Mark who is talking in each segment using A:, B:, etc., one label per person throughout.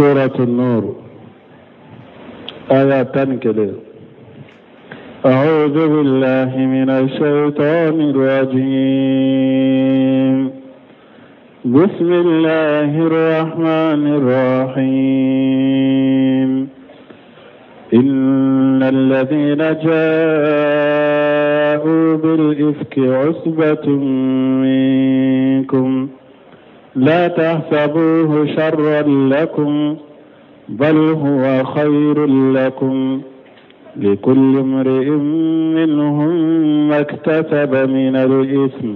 A: سورة النور آية 11. أعوذ بالله من الشيطان الرجيم. بسم الله الرحمن الرحيم. إن الذين جاءوا بالإفك عصبة منكم لا تحسبوه شرا لكم بل هو خير لكم. لكل امرئ منهم ما اكتسب من الإثم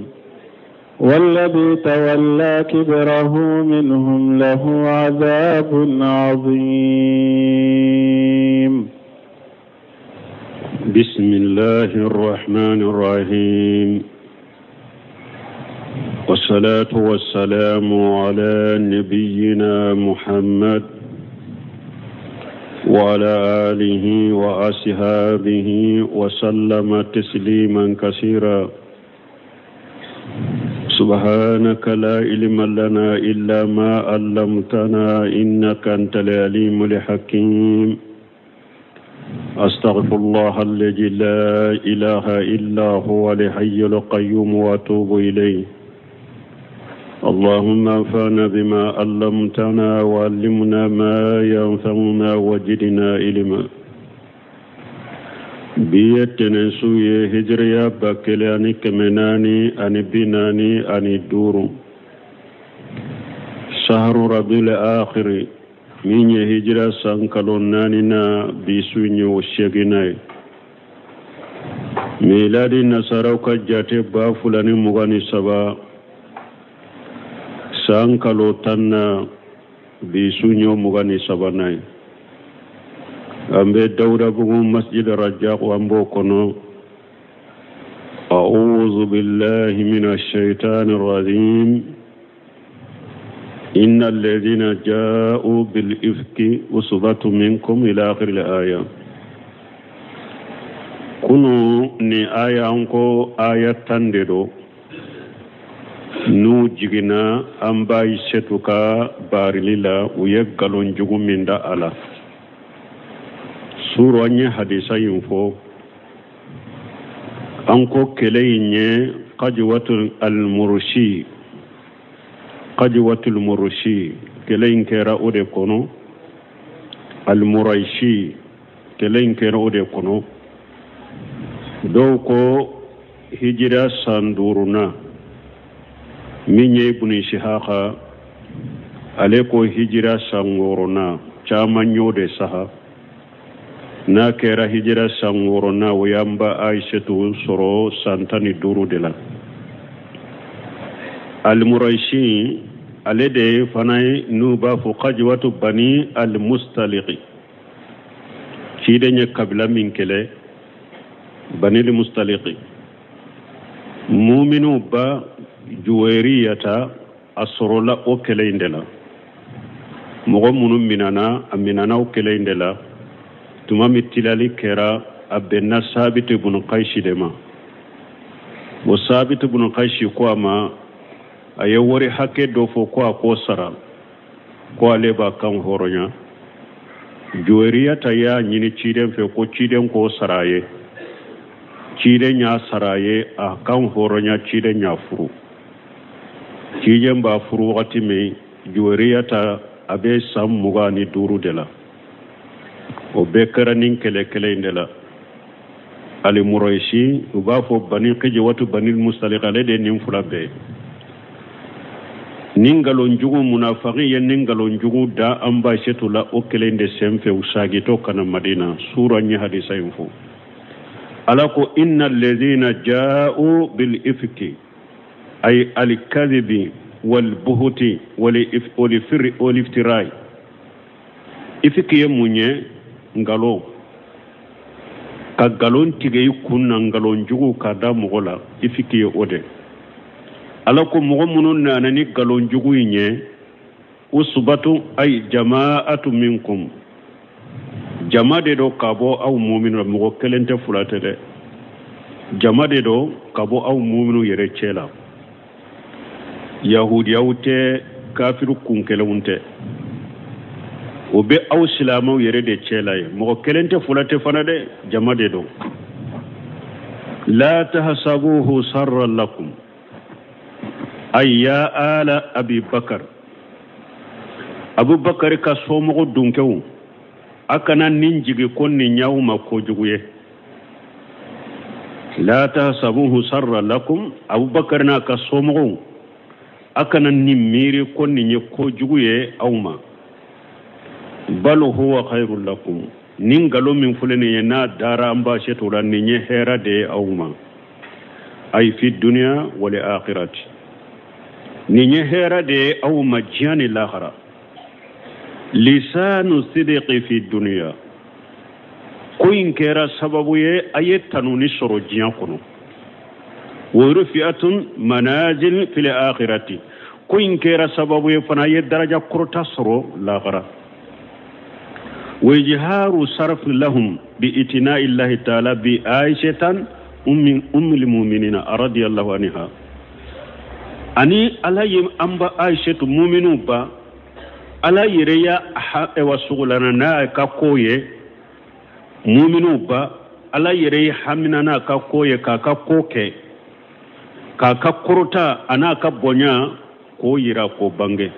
A: والذي تولى كبره منهم له عذاب عظيم.
B: بسم الله الرحمن الرحيم، والصلاة والسلام على نبينا محمد وعلى آله وأصحابه وسلم تسليما كثيرا. سبحانك لا علم لنا إلا ما علمتنا إنك أنت العليم الحكيم. أستغفر الله الذي لا إله إلا هو الحي القيوم وأتوب إليه. اللهم انفعنا بما علمتنا وعلمنا ما ينفعنا وزدنا علما. Bi ye tɛnɛnsu ye, hijiriya 1445, sahru rabil akhiri, min ye hijira san kalo naanina, bi su ye o seginna ye. Miladi nasaraw ka jate 2023, san kalo 10na, bi su ye o 23nan ye. An bɛ Dawudabugu masjid Rajak, an b'o kɔnɔ. أعوذ بالله من الشيطان الرجيم. إن الذين جاءوا بالإفك عصبة منكم إلى آخر الآية. Kunu ni aya an ko aya 10 de don n'u jiginna an ba Ayisetu ka baarili la, u ye nkalon jugu min da a la. Suro an ye hadisa in fɔ, an ko kɛlɛ in ye kajiwatul almurushi, kajiwatul murushi, kɛlɛ in kɛra o de kɔnɔ. Almuraishi, kɛlɛ in kɛra o de kɔnɔ. Dɔw ko hijira san duurunan, min ye Ibn Ishaka, ale ko hijira san wɔɔrɔnan. Caman y'o de saha. N'a kɛra hijira san wɔɔrɔnan, o y'an ba Ayisetu sɔrɔ san 15 de la. Almuraishi, ale de fana ye n'u b'a fɔ kajiwatu bani almustaliki, ciden ye kabila min kɛlɛ, bani almustaliki. Muminu ba Juweriyata, a sɔrɔla o kɛlɛ in de la. Mɔgɔ minnu minana, a minana o kɛlɛ in de la. Tuma min tilali kɛra, a bɛnna Sabiti bunu Kayisi de ma. O Sabiti bunu Kayisi ko a ma, a ye wari hakɛ dɔ fɔ ko a k'o sara, ko ale b'a kan hɔrɔnya. Juweriyata y'a ɲini ciden fɛ ko ciden k'o sara a ye. Ciden y'a sara a ye, a kan hɔrɔnya, ciden y'a furu. Ciden b'a furu wagati min, Juweriyata a bɛ san 25 de la. O bɛɛ kɛra nin kɛlɛ kɛlɛ in de la. Alimurayisi, u b'a fɔ bani kijiwatu bani mustalika, ale de ye nin fila bɛɛ ye. Nin nkalon jugu, munafaki ye nin nkalon jugu da an ba Ayisetu la o kɛlɛ in de sen fɛ, u sagitɔ ka na Madina. Sura n ye hadisa in fɔ. Ala ko inna alladhina ja'u bil ifki ay al kadhibi wal buhuti wal iftirai. Ifki ye mun ye? Nkalon. Ka nkalon tigɛ i kun na, nkalon jugu ka da mɔgɔ la, ifiki ye o de. Ala ko mɔgɔ minnu nana ni nkalon jugu in ye, usubatu ay jama'atu minkum, jama de don ka bɔ aw muminu la, mɔgɔ kelen tɛ fila tɛ dɛ, jama de don ka bɔ aw muminu yɛrɛ cɛ la. Yahudiyaw tɛ, kafiru kunkelenw tɛ. O bɛ aw silamɛw yɛrɛ de cɛ la ye, mɔgɔ kelen tɛ, fila tɛ fana dɛ, jama de don. La tahsabuhu sarran lakum, ay ya ala Abi Bakar, Abubakar ka somɔgɔ dunkɛw, a kana nin jigi ko nin y'aw ma kojugu ye. La tahsabuhu sarran lakum, Abubakar n'a ka somɔgɔw, a kana nin miiri ko nin ye kojugu ye aw ma. Bal huwa khairul lakum, nin nkalon min filɛ nin ye n'a dara an ba seto la, nin ye hɛrɛ de ye aw ma. Ay fi dunya wal akhirati, nin ye hɛrɛ de ye aw ma diɲɛ ni lahara. Lisanu sidiki fi dunya, ko in kɛra sababu ye a ye tanuni sɔrɔ diɲɛ kɔnɔ. Wa rufi'atun manazil fil akhirati, ko in kɛra sababu ye fana a ye daraja kɔrɔta sɔrɔ lahara. Wa ijharu sarfi lahum bi itina'i Allahi ta'ala bi Aishatan ummul mu'minina radiyallahu anha, ani Ala ye an ba Aishatu mu'minu ba, Ala yɛrɛ ya ewa sugulana n'a ka ko ye mu'minu ba, Ala yɛrɛ ye hamina n'a ka ko ye k'a ka ko kɛ, k'a ka kɔrɔta a n'a ka bonya k'o yira k'o bange.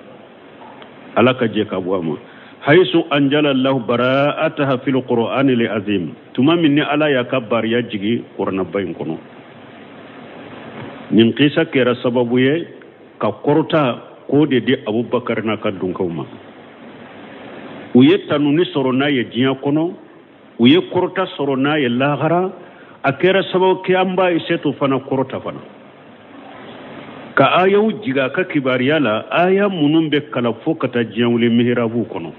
B: Ala ka jɛ ka bɔ a ma. Haisu anjala Allahu bara'ataha fil Qur'ani li azim, tuma min ni Ala y'a ka bariya jigi kuranaba in kɔnɔ. Nin kisa kɛra sababu ye ka kɔrɔta k'o de di Abubakar n'a ka dunkaw ma. U ye tanuni sɔrɔ n'a ye diɲɛ kɔnɔ, u ye kɔrɔta sɔrɔ n'a ye lahara. A kɛra sababu kɛ an ba Aisatu fana kɔrɔta fana, ka ayaw jigin a ka kibaruya la, aya minnu bɛ kalan fo ka taa diɲɛ wuli mihirabuw kɔnɔ,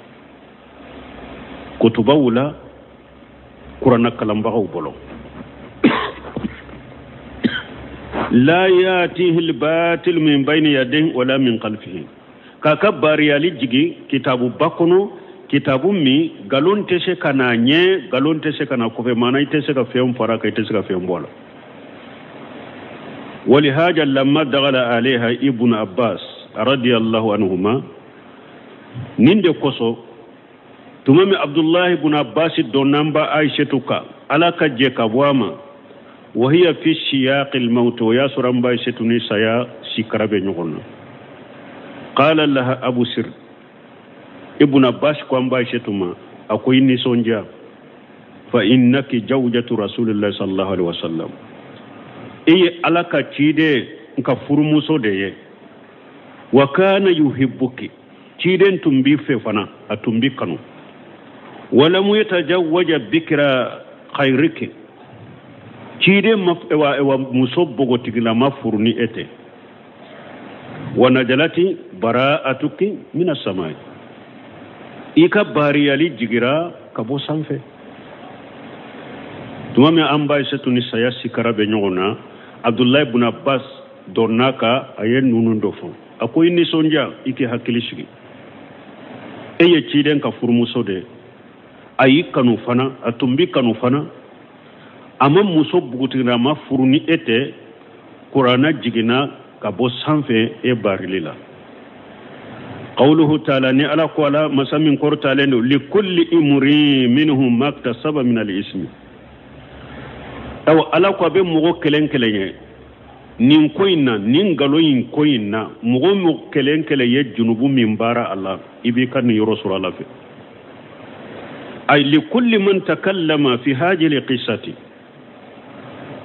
B: kutubaw la, kuranna kalanbagaw bolo. La yatihi albatil min bayni yadayhi wala min khalfihi, k'a ka bariyali jigin kitabuba kɔnɔ, kitabu min nkalon tɛ se ka n'a ɲɛ, nkalon tɛ se ka n'a kɔfɛ, maana i tɛ se ka fɛn fara a kan, i tɛ se ka fɛn bɔ a la. ولهذا لما دخل عليها ابن عباس رضي الله عنهما، نين de koso tuma min Abdullahi ibn Abbas donna ba Aishatu ka, Ala ka jɛ ka bɔ a ma, wa hiya fi siyaqil maut, o y'a sɔrɔ an ba Aishatu ni saya sikara bɛ ɲɔgɔn na. Qala laha abusir, Ibn Abbas ko an ba Aishatu ma, a ko i nisɔndiya, fa innaki jawjatu rasulillahi sallallahu alaihi wasallam, i ye Ala ka ciden ka furumuso de ye. Wa kana yuhibbuki, ciden tun b'i fɛ fana, a tun b'i kanu. Walam yatajawwaja bikra khayriki, ciden ma ewa muso bogotigilama furu ni e tɛ. Wa najalati bara'atuki mina samai, i ka bariyali jigira ka bɔ sanfɛ. Tuma min an ba Aisatu ni saya sikara bɛ ɲɔgɔn na, Abdullahi ibn Abbas donna ka a ye nunu dɔ fɔ, a ko i nisɔndiya, i k'i hakili sigi, e ye ciden ka furumuso de ye, a y'i kanu fana, a tun b'i kanu fana, a ma muso bugutigilama furu ni e tɛ, kuranna jiginna ka bɔ sanfɛ e barili la. Qawluhu ta'ala, ni Ala ko ala masa min kɔrɔtalen don, likulli imrin minhum maktasaba min al-ismi, awa Ala ko a bɛ mɔgɔ kelen kelen ye nin ko in na, nin nkalon in ko in na, mɔgɔ mɔgɔ kelen kelen ye junubu min baara a la, i b'i ka nin yɔrɔ sɔrɔ Ala fɛ. Ay likulli man takallama fi hadhihi qissati,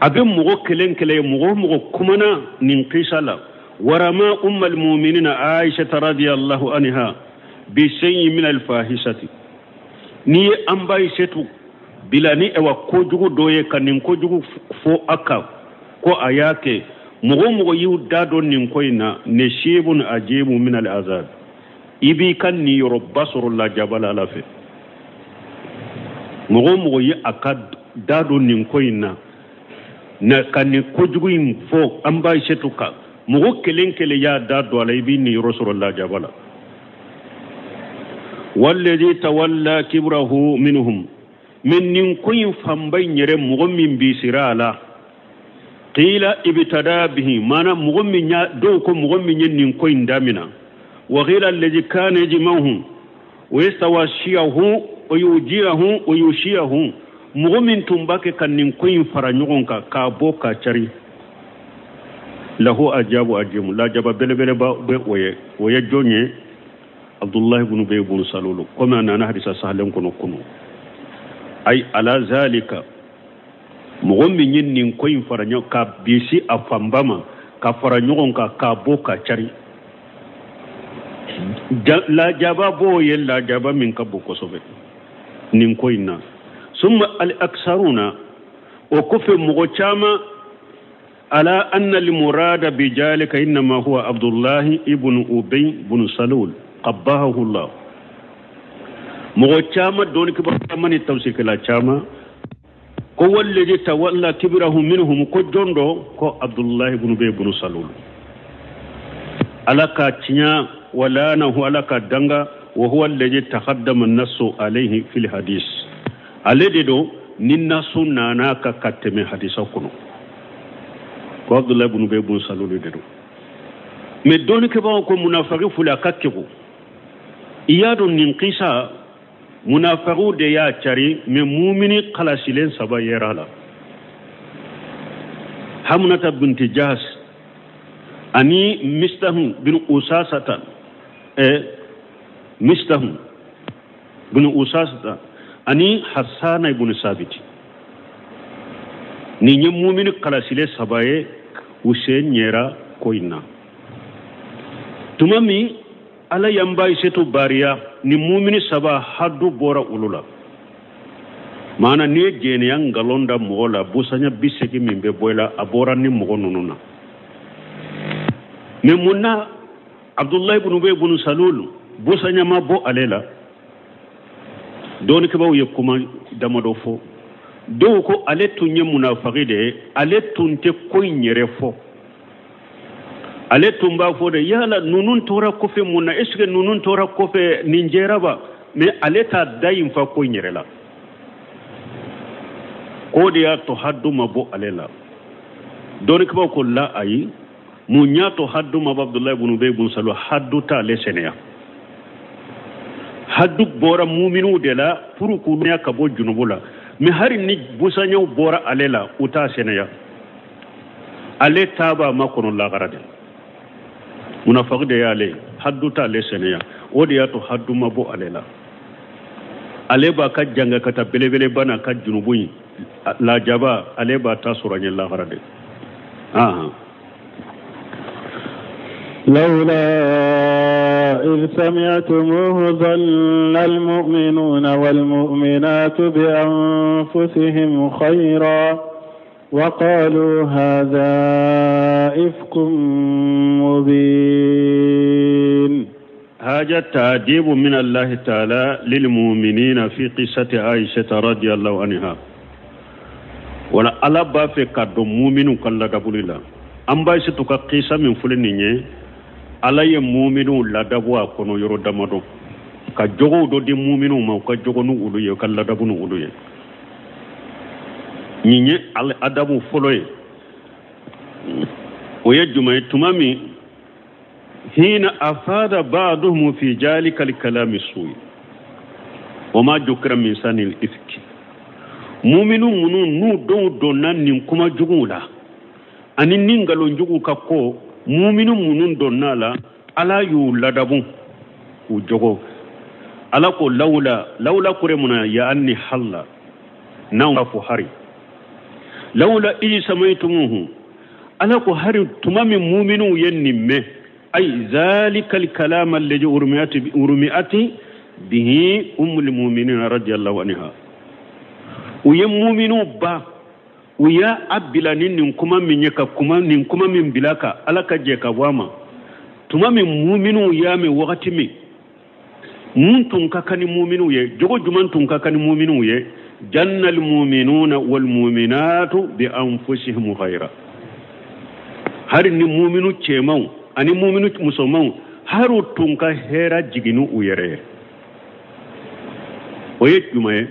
B: a bɛ mɔgɔ kelen kelen ye, mɔgɔ mɔgɔ kumana nin kisa la. Warama ummal mu'minina Aisha radiyallahu anha bi shay'in min al-fahisati, n'i ye an ba Aishatu bila ni ewa kojugu dɔ ye ka nin kojugu fɔ a kan ko a y'a kɛ, mɔgɔ mɔgɔ y'u da don nin ko in na, nasibun ajibu min al-azab, i b'i ka niyɔrɔba sɔrɔ lajaba la Ala fɛ. Mɔgɔ mɔgɔ ye a ka da don nin ko in na ka nin kojugu in fɔ an ba Aishatu kan, mɔgɔ kelen kelen y'a da don a la, i b'i niyɔrɔ sɔrɔ lajaba la. Walladhi tawalla kibrahu minhum, min nin ko in fanba in yɛrɛ mɔgɔ min bisira a la, qila ibtada bihi, maana mɔgɔ min y'a dɔw ko mɔgɔ min ye nin ko in damina, wa qila alladhi kana yajma'uhum, O yastawashiyahu o yujiyahu o yushiyahu, mɔgɔ min tun b'a kɛ ka nin ko in fara ɲɔgɔn kan k'a bɔ k'a cari, lahu ajabu ajimu, lajaba belebeleba bɛ o ye. O ye jɔn ye? Abdullahi ibn Ubay ibn Salul, komi a nana hadisa sahalen kɔnɔ kunu. Ay ala zalika, mɔgɔ min ye nin ko in fara ɲɔgɔn ka bisi a fanba ma ka fara ɲɔgɔn kan k'a bɔ ka cari, lajaba b'o ye, lajaba min ka bon kosɛbɛ nin ko in na. Summa al aksaruna, o kɔfɛ mɔgɔ caman ala anna al murada bi jalika innama huwa Abdullahi ibn Ubay ibn Salul qabbahu Allah. Mɔgɔ caman, dɔnnikɛbaa caman ni tafsirkɛla caman ko walladhi tawalla kibrahu minhum, ko jɔn dɔ ko Abdullahi ibn Ubay ibn Salul, ala ka tiɲɛ walanahu, ala ka danga, wa huwa alladhi taqaddama an-nassu alayhi fil hadis, ale de don ni nasu nana ka tɛmɛ hadisa kɔnɔ, ko Abdullahi ibn Ubay ibn Salul de don. Mais dɔnnikɛbagaw ko munafiki fila a ka kegu, i y'a dɔn nin kisa munafikiw de y'a cari, mais mumini kalasilen saba yɛrɛ la, Hamnata binti Jahas ani Mistahu bin Usasata, Mistahu bin Usasata ani Hassana ibn Sabiti. Nin ye mumini kalasile saba ye, u sen ɲɛra ko in na. Tuma min ala y'an ba Ayisetu bariya, ni mumini saba hadu bɔra olu la. Maana n'i ye jɛnɛya nkalon da mɔgɔ la, busanya 80 min bɛ bɔ i la, a bɔra ni mɔgɔ ninnu na. Mais mun na Abdullahi ibn Ubay ibn Salul busanya ma bɔ ale la? Dɔnnikɛbaaw ye kuma damadɔ fɔ. Dɔw ko ale tun ye munafiki de ye, ale tun tɛ ko in yɛrɛ fɔ, ale tun b'a fɔ de yala ninnu tora kɔfɛ mun na, est ce que ninnu tora kɔfɛ nin jɛra ba? Mais ale t'a da in fa ko in yɛrɛ la, k'o de y'a to hadu ma bɔ ale la. Dɔnnikɛbaaw ko la, ayi, mun y'a to hadu ma bɔ Abdullahi ibn Ubay ibn Salul? Hadu t'ale sɛnɛya, hadu bɔra muminiw de la pour k'u ka bɔ junubu la, mais hari ni busanyaw bɔra ale la, u t'a sɛnɛya, ale ta b'a makɔnɔ lagara de. Munafiki de y'ale, hadu t'ale sɛnɛya, o de y'a to hadu ma bɔ ale la. Ale b'a ka janga ka taa belebeleba n'a ka junubu in lajaba, ale b'a ta sɔrɔ ɲɛ lagara de.
A: لولا إذ سمعتموه ظن المؤمنون والمؤمنات بأنفسهم خيرا وقالوا هذا إفك مبين.
B: هذا تأديب من الله تعالى للمؤمنين في قصة عائشة رضي الله عنها. ولا الله بافي كادو مؤمن كلا دبوليلا. أم بايستو كقصة من فلنيني ala ye muminu ladabu a kɔnɔ yɔrɔ damadɔ, ka jogow dɔ di muminu ma, u ka jogo ni olu ye, u ka ladabu ni olu ye. Nin ye adabu fɔlɔ ye. O ye jumɛn ye? Tuma min hina afada ba'duhum fi jalika al-kalami su'i wa ma jukira min sanil ifki. Muminu minnu n'u dɔw donna nin kuma juguw la ani ni nkalon juguw ka ko, muminu minnu donna la, ala y'u ladabu k'u jogo. Ala ko lawla, lawla kure mun ya anni halla n'anw ka fɔ hari lawla iji samaitumuhu, ala ko hari tuma min muminu ye nin mɛn, ay zalika alkalama alladhi urumiati bihi ummul mu'minina radiyallahu anha. U ye muminu ba, u y'a bila ni nin kuma min ye, ka kuma nin kuma min bila ka ala ka jɛ ka bɔ a ma. Tuma min muminu y'a mɛn wagati min, mun tun ka kan ni muminu ye, jogo jumɛn tun ka kan ni muminu ye? Jannal muminuna wal muminatu bi anfusihim khayra. Hari ni muminu cɛmanw ani muminu musomanw, hari tun ka hɛrɛ jigin u yɛrɛ ye. O ye jumɛn ye?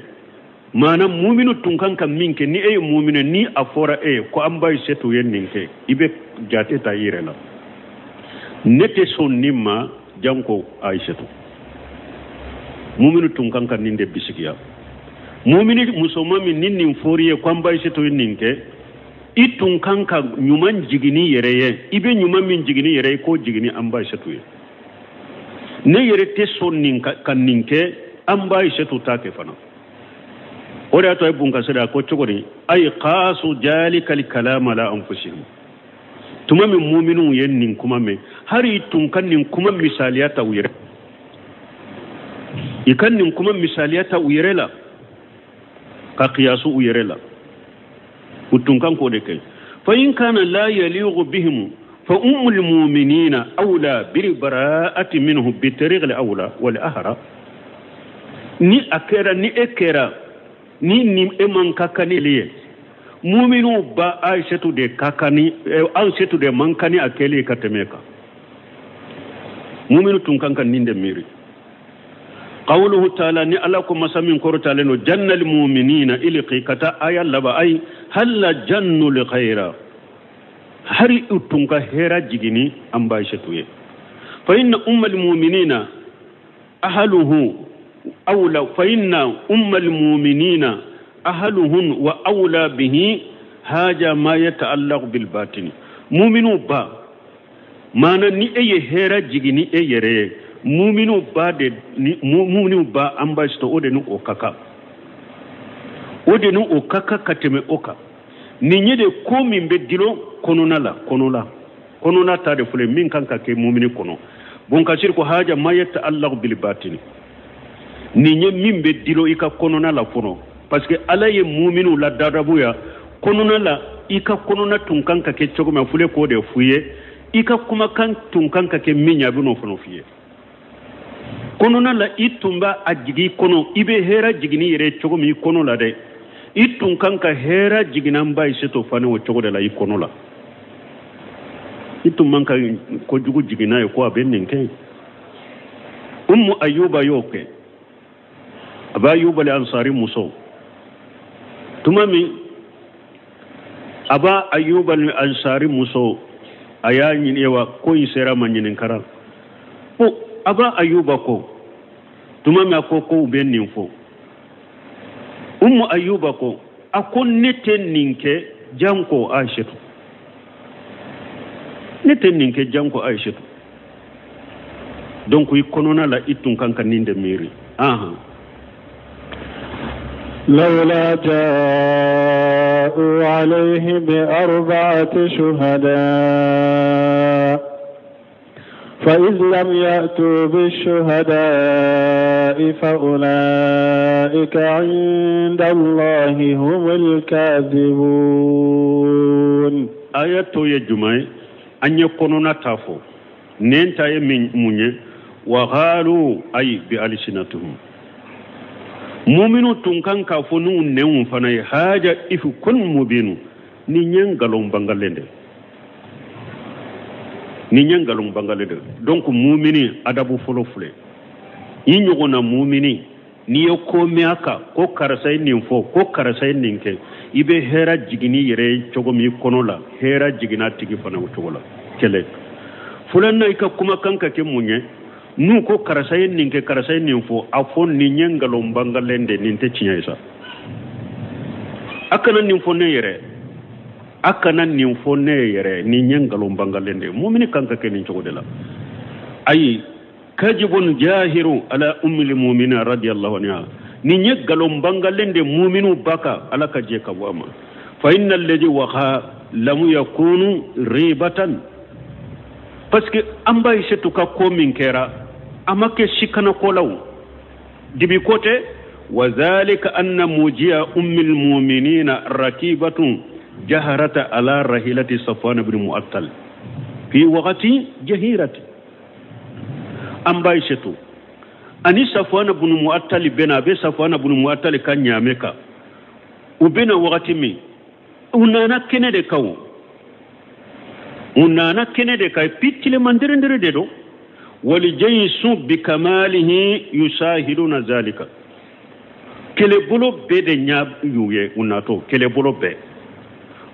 B: Maana muminu tun kan ka min kɛ, ni e ye muminu, ni a fɔra e ye ko an ba Ayisetu ye nin kɛ, i bɛ jate ta i yɛrɛ la. Ne tɛ sɔn nin ma janko Ayisetu. Muminu tun kan ka nin de bisigiya. Mumini musoman min ni nin fɔr'i ye ko an ba Ayisetu ye nin kɛ, i tun kan ka ɲuman jigin n'i yɛrɛ ye. I bɛ ɲuman min jigin n'i yɛrɛ ye, i k'o jigin ni an ba Ayisetu ye. Ne yɛrɛ tɛ sɔn nin ka nin kɛ, an ba Ayisetu t'a kɛ fana. O de y'a to a ye bunkasiri a ko cogo di? Ayi qaasu jalikal kalama ala anfusihim. Tuma min muminuw ye nin kuma mɛn, hari i tun ka nin kuma misaliya ta u yɛrɛ, i ka nin kuma misaliya ta u yɛrɛ la, ka kiyasu u yɛrɛ la, u tun kan k'o de kɛ. Fa in kana la yaliqu bihim fa ummul muminina awla bil bara'ati minhu bi tariq al awla wal ahra. Ni a kɛra, ni e kɛra, ni ni e man ka kan ni ye, muminu ba Ayisetu de ka kan ni, Ayisetu de man kan ni a kɛli ka tɛmɛ kan. Muminu tun kan ka nin de miiri. Qawluhu ta'ala, ni Ala ko masa min kɔrɔtalen don, jannal muminina ilqi ka taa aya laban, ayi halla jannu li khayra, hari u tun ka hɛrɛ jigini an ba Ayisetu ye. Fa inna ummal muminina ahluhu awla, fa inna ummal muminina ahluhun wa awla bihi haja ma yata'allaqu bil batini. Muminu ba mana ni e ye hɛrɛ jigini e yɛrɛ ye, muminu ba de ni muminu ba an ba Ayisetu, o de ni o ka kan, o de ni o ka kan ka tɛmɛ o kan. Nin ye de ko min bɛ dilo kɔnɔna la, kɔnɔla kɔnɔna ta de filɛ min kan ka kɛ mumini kɔnɔ. Bunkasiri ko haja ma yata'allaqu bil batini, nin ye min bɛ dilo i ka kɔnɔna la fɔlɔ, parce que Ala ye muminu la dadabuya kɔnɔna la. I ka kɔnɔna tun kan ka kɛ cogo min, filɛ k'o de f'u ye. I ka kumakan tun kan ka kɛ min ye, a bɛ n'o fana f'i ye. Kɔnɔna la, i tun b'a a jigin i kɔnɔ, i bɛ hɛrɛ jigin i yɛrɛ cogo min i kɔnɔ la dɛ, i tun kan ka hɛrɛ jigin an ba Ayisetu fana o cogo de la i kɔnɔ la. I tun man ka kojugu jigin n'a ye ko a bɛ nin kɛ. Ummu Ayuba y'o kɛ, Aba Ayuba al-Ansari muso. Tuma min Aba Ayuba al-Ansari muso a y'a ɲini wa ko in sera ma ɲininkara ko Aba Ayuba ko, tuma min a ko ko u bɛ nin fɔ, Ummu Ayuba ko a ko ne tɛ nin kɛ janko Ayisetu, ne tɛ nin kɛ janko Ayisetu. Donc i kɔnɔna la i tun kan ka nin de miiri. Ahan.
A: لولا جاءوا عليه بأربعة شهداء فإذ لم يأتوا بالشهداء فأولئك عند الله هم الكاذبون.
B: Aya tɔ ye jumɛn ye? An ye kɔnɔna ta fɔ, nɛn ta ye min mun ye? Wa qalu ay bi alsinatihim. Muminu tun kan k'a fɔ n'u nɛnw fana ye haja ifkun mubinu, nin ye nkalon bangalen de, nin ye nkalon bangalen de. Donc mumini adabu fɔlɔ filɛ, i ɲɔgɔnna mumini n'i ye ko mɛn a kan ko karisa ye nin fɔ, ko karisa ye nin kɛ, i bɛ hɛrɛ jigin i yɛrɛ ye cogo min i kɔnɔ la, hɛrɛ jiginna a tigi fana o cogo la. Kɛlɛ filanan, i ka kumakan ka kɛ mun ye? N'u ko karisa ye nin kɛ, karisa ye nin fɔ, a fɔ nin ye nkalon bangalen de, nin tɛ tiɲɛ ye sa. A kana nin fɔ ne yɛrɛ, a kana nin fɔ ne yɛrɛ, nin ye nkalon bangalen de ye. Mumini kan ka kɛ nin cogo de la. Ayi kajibun jahiru ala ummil mu'minina radiyallahu anha, nin ye nkalon bangalen de muminu ba kan, Ala ka jɛ ka bɔ a ma. Fa inna alladhi waqa lam yakunu ribatan, parce que an ba Ayisetu ka ko min kɛra a ma kɛ sikana ko la o, dibi ko tɛ. Wa zalika anna mujiya ummil mu'minina rakibatun jaharata ala rahilati Safwan ibn Mu'attal fi waqti jahirati. An ba Ayisetu ani Safwan ibn Mu'attal bɛna, a bɛ Safwan ibn Mu'attal ka ɲaamɛ kan, u bɛna wagati min u nana kɛnɛ de kan o, u nana kɛnɛ de kan, puis tileman derendere de don. Walijaysu bikamalihi yusahiduna zalika, kɛlɛbolo bɛɛ de ɲa y'u ye u natɔ, kɛlɛbolo bɛɛ.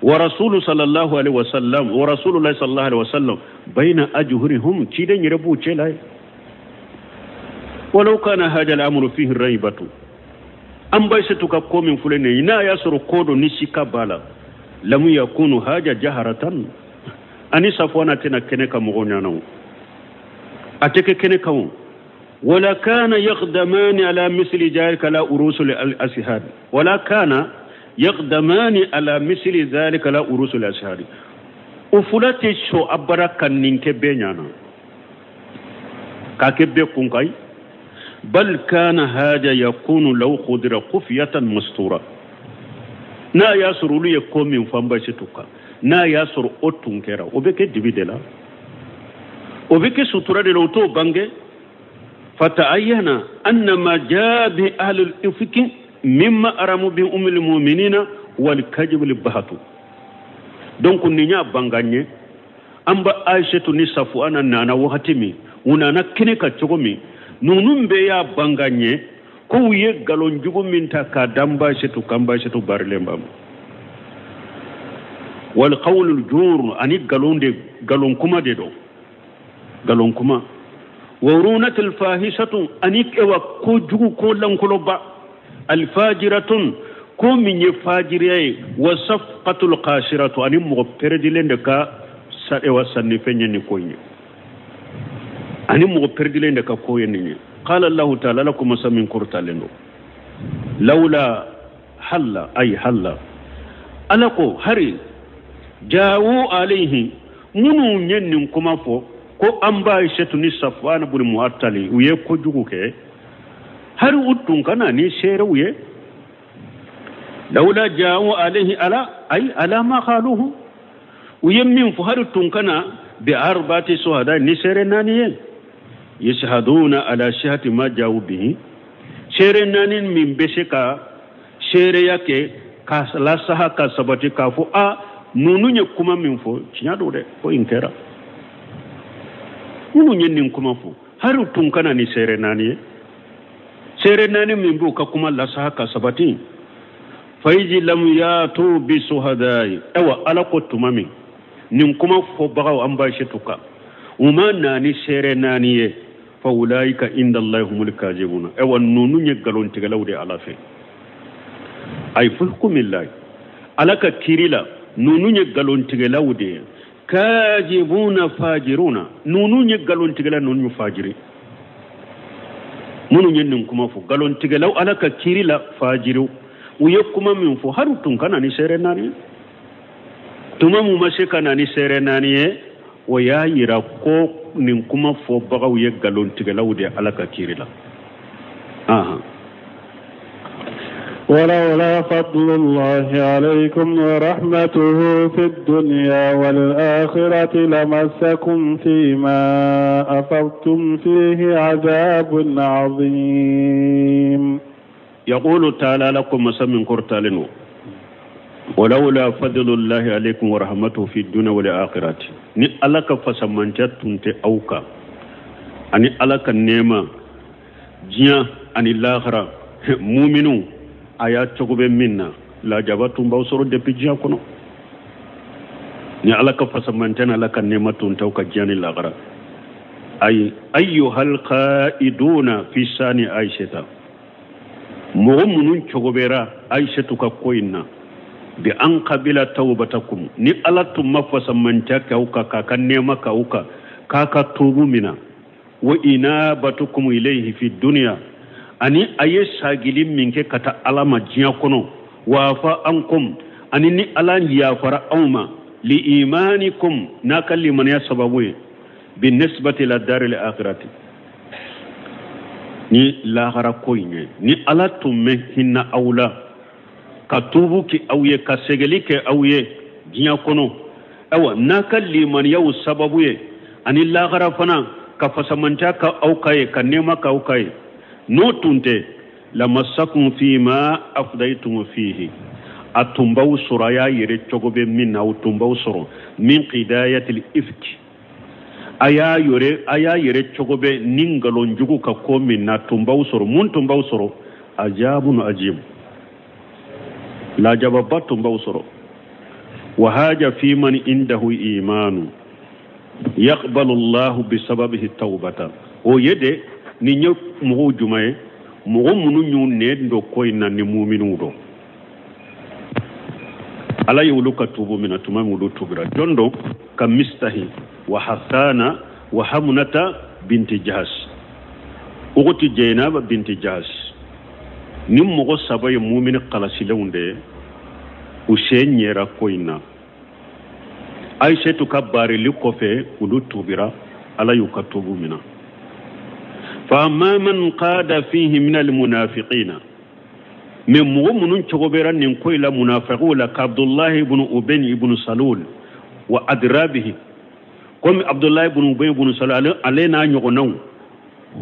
B: Wa rasulu sallallahu alaihi wasallam, wa rasulullahi sallallahu alaihi wasallam bayna ajhurihum, ciden yɛrɛ b'u cɛ la ye. Walau kana hada al-amru fihi raibatu, an ba Aishatu ka ko min filɛ nin ye, n'a y'a sɔrɔ ko dɔ ni sika b'a la, lam yakunu haja jaharatan, ani Safwana tɛna kɛnɛ kan mɔgɔw ɲɛna o, a tɛ kɛ kɛnɛ kan o. Wala kana yaqdamani ala misli zalika la urusul al-ashab, wala kana yaqdamani ala misli zalika la urusul ashab. O fula tɛ sɔn abara ka nin kɛ bɛɛ ɲɛna, k'a kɛ bɛɛ kun kan. Bal kana haja yakunu law khudira khufiyatan mastura, n'a y'a sɔrɔ olu ye ko min fɔ an ba Aishatu kan, n'a y'a sɔrɔ o tun kɛra, o bɛ kɛ dibi de la, o bɛ kɛ sutura de la, o t'o bange. Fata'ayyana anna ma jaa bi ahli al-ifki mimma aramu bi ummil mu'minina wal kadhib al bahatu. Donc nin y'a bangan ye, an ba Aishatu ni Safwana nana wagati min, u nana kɛnɛ kan cogo min, ninnu bɛɛ y'a bangan ye ko u ye nkalon jugu min ta k'a da an ba Aishatu kan, an ba Aishatu barilen b'a ma. Wal qawlu jur, ani nkalon de, nkalon kuma de don, nkalon kuma. Wa runatul fahisatu, ani ewa ko jugu ko lankoloba, alfajiratun, ko min ye fajiriya ye, wa safqatul qashiratu, ani mɔgɔ pɛrɛdilen de ka ewa sannifɛn ye nin ko in ye, ani mɔgɔ pɛrɛdilen de ka ko ye nin ye. Qala Allahu ta'ala, la kuma sa min kɔrɔtalen don, lawla halla ay halla, Ala ko hari jawu alayhi, minnu ye nin kuma fɔ ko an ba Aishatu ni Safwana bun Mu'attali u ye kojugu kɛ, hari u tun ka na ni seerew ye. Lawla jawu alayhi ala ay ala ma qaluhu, u ye min fɔ hari tun ka na bi arbati suhada, ni seere naani ye, yashhaduna ala sihati ma jawu bihi, seere naani min bɛ se ka seereya kɛ ka lasaha ka sabati k'a fɔ a ninnu ye kuma min fɔ tiɲɛ don dɛ, ko in kɛra. Minnu ye nin kuma fɔ hari tun ka na ni seere naani ye, seere naani min b'u ka kuma lasaha ka sabati. Fayiji lam yatu bi suhadai, awa Ala ko tuma min nin kuma fɔbagaw an ba Aishatu kan, u ma na ni seere naani ye, fa ulaika inda Allahi humul kazibuna, awa ninnu ye nkalontigɛlaw de Ala fɛ. Ay fi hukumillahi, Ala ka kiiri la ninnu ye nkalontigɛlaw de ye. Kazibuna fajiruna, ninnu ye nkalontigɛla, ninnu ye fajiri. Minnu ye nin kuma fɔ nkalontigɛlaw Ala ka kiiri la fajiriw, u ye kuma min fɔ hari tun ka na ni seere naani ye. Tuma mun ma se ka na ni seere naani ye, o y'a yira ko nin kuma fɔbagaw ye nkalontigɛlaw de ye Ala ka kiiri la.
A: ولولا فضل الله عليكم ورحمته في الدنيا والآخرة لمسكم فيما أفضتم فيه عذاب عظيم.
B: يقول تعالى لكم مسمى كرتالنو ولولا فضل الله عليكم ورحمته في الدنيا والآخرة، ni Ala ka fasamantya tun tɛ aw kan, ani Ala ka nɛɛma diɲɛ ani lahara, muminu a y'a cogo bɛ min na, lajaba tun b'aw sɔrɔ depuis diɲɛ kɔnɔ. Ni Ala ka fasamantya ni Ala ka nɛɛma tun t'aw ka diɲɛ ni lahara. Ayi ayyuhal qa'iduna fi sani Aishata, mɔgɔ minnu cogo bɛra Aishatu ka ko in na, bi an qabila tawbatakum, ni Ala tun ma fasamantya k'aw kan, k'a ka nɛɛma k'aw kan, k'a ka tuubu mina, wa inabatukum ilayhi fi dunya, ani a ye sagili min kɛ ka taa Ala ma diɲɛ kɔnɔ, wafa ankum, ani ni Ala yafara aw ma, li imanikum, n'a ka limaniya sababu ye, bi nisbati la daril akhirati, ni lahara ko in ye, ni Ala tun bɛ hinɛ aw la ka tuubu kɛ aw ye, ka sɛgɛli kɛ aw ye diɲɛ kɔnɔ, ayiwa n'a ka limaniyaw sababu ye, ani lahara fana ka fasamantya ka aw ka ye, ka nɛɛma k'aw ka ye, n'o tun tɛ, lamassakum fima afdaytum fihi, a tun b'aw sɔrɔ a y'a yɛrɛ cogo bɛ min na, o tun b'aw sɔrɔ min qidayatil ifki, a y'a yɛrɛ cogo bɛ ni nkalon jugu ka ko min na, tun b'aw sɔrɔ. Mun tun b'aw sɔrɔ? Ajabun ajib, lajababa tun b'aw sɔrɔ. Wa haja fi man indahu imanu yaqbalu Allahu bisababihi tawbata, o ye de Nin ye mɔgɔw jumɛn ye? Mɔgɔ minnu y'u nɛn don ko in na ni muminuw don. Ala ye olu ka tubu minɛ tuma min olu tubira. Jɔn don? Ka Mistahi wa Hasana wa Hamunata binti Jahas, uguti Jainaba binti Jahas. Ni mɔgɔ saba ye mumini kalasilenw de ye, u sen ɲɛra ko in na. Aïssatou ka baarili kɔfɛ olu tubira, Ala y'u ka tubu minɛ. Fa amma man qada fihi min almunafiqina, mais mɔgɔ minnu cogo bɛra nin ko in la munafiqiw la, ka Abdullahi ibn Ubay ibn Salul wa adrabihi, komi Abdullahi ibn Ubay ibn Salul ale n'a ɲɔgɔnnaw,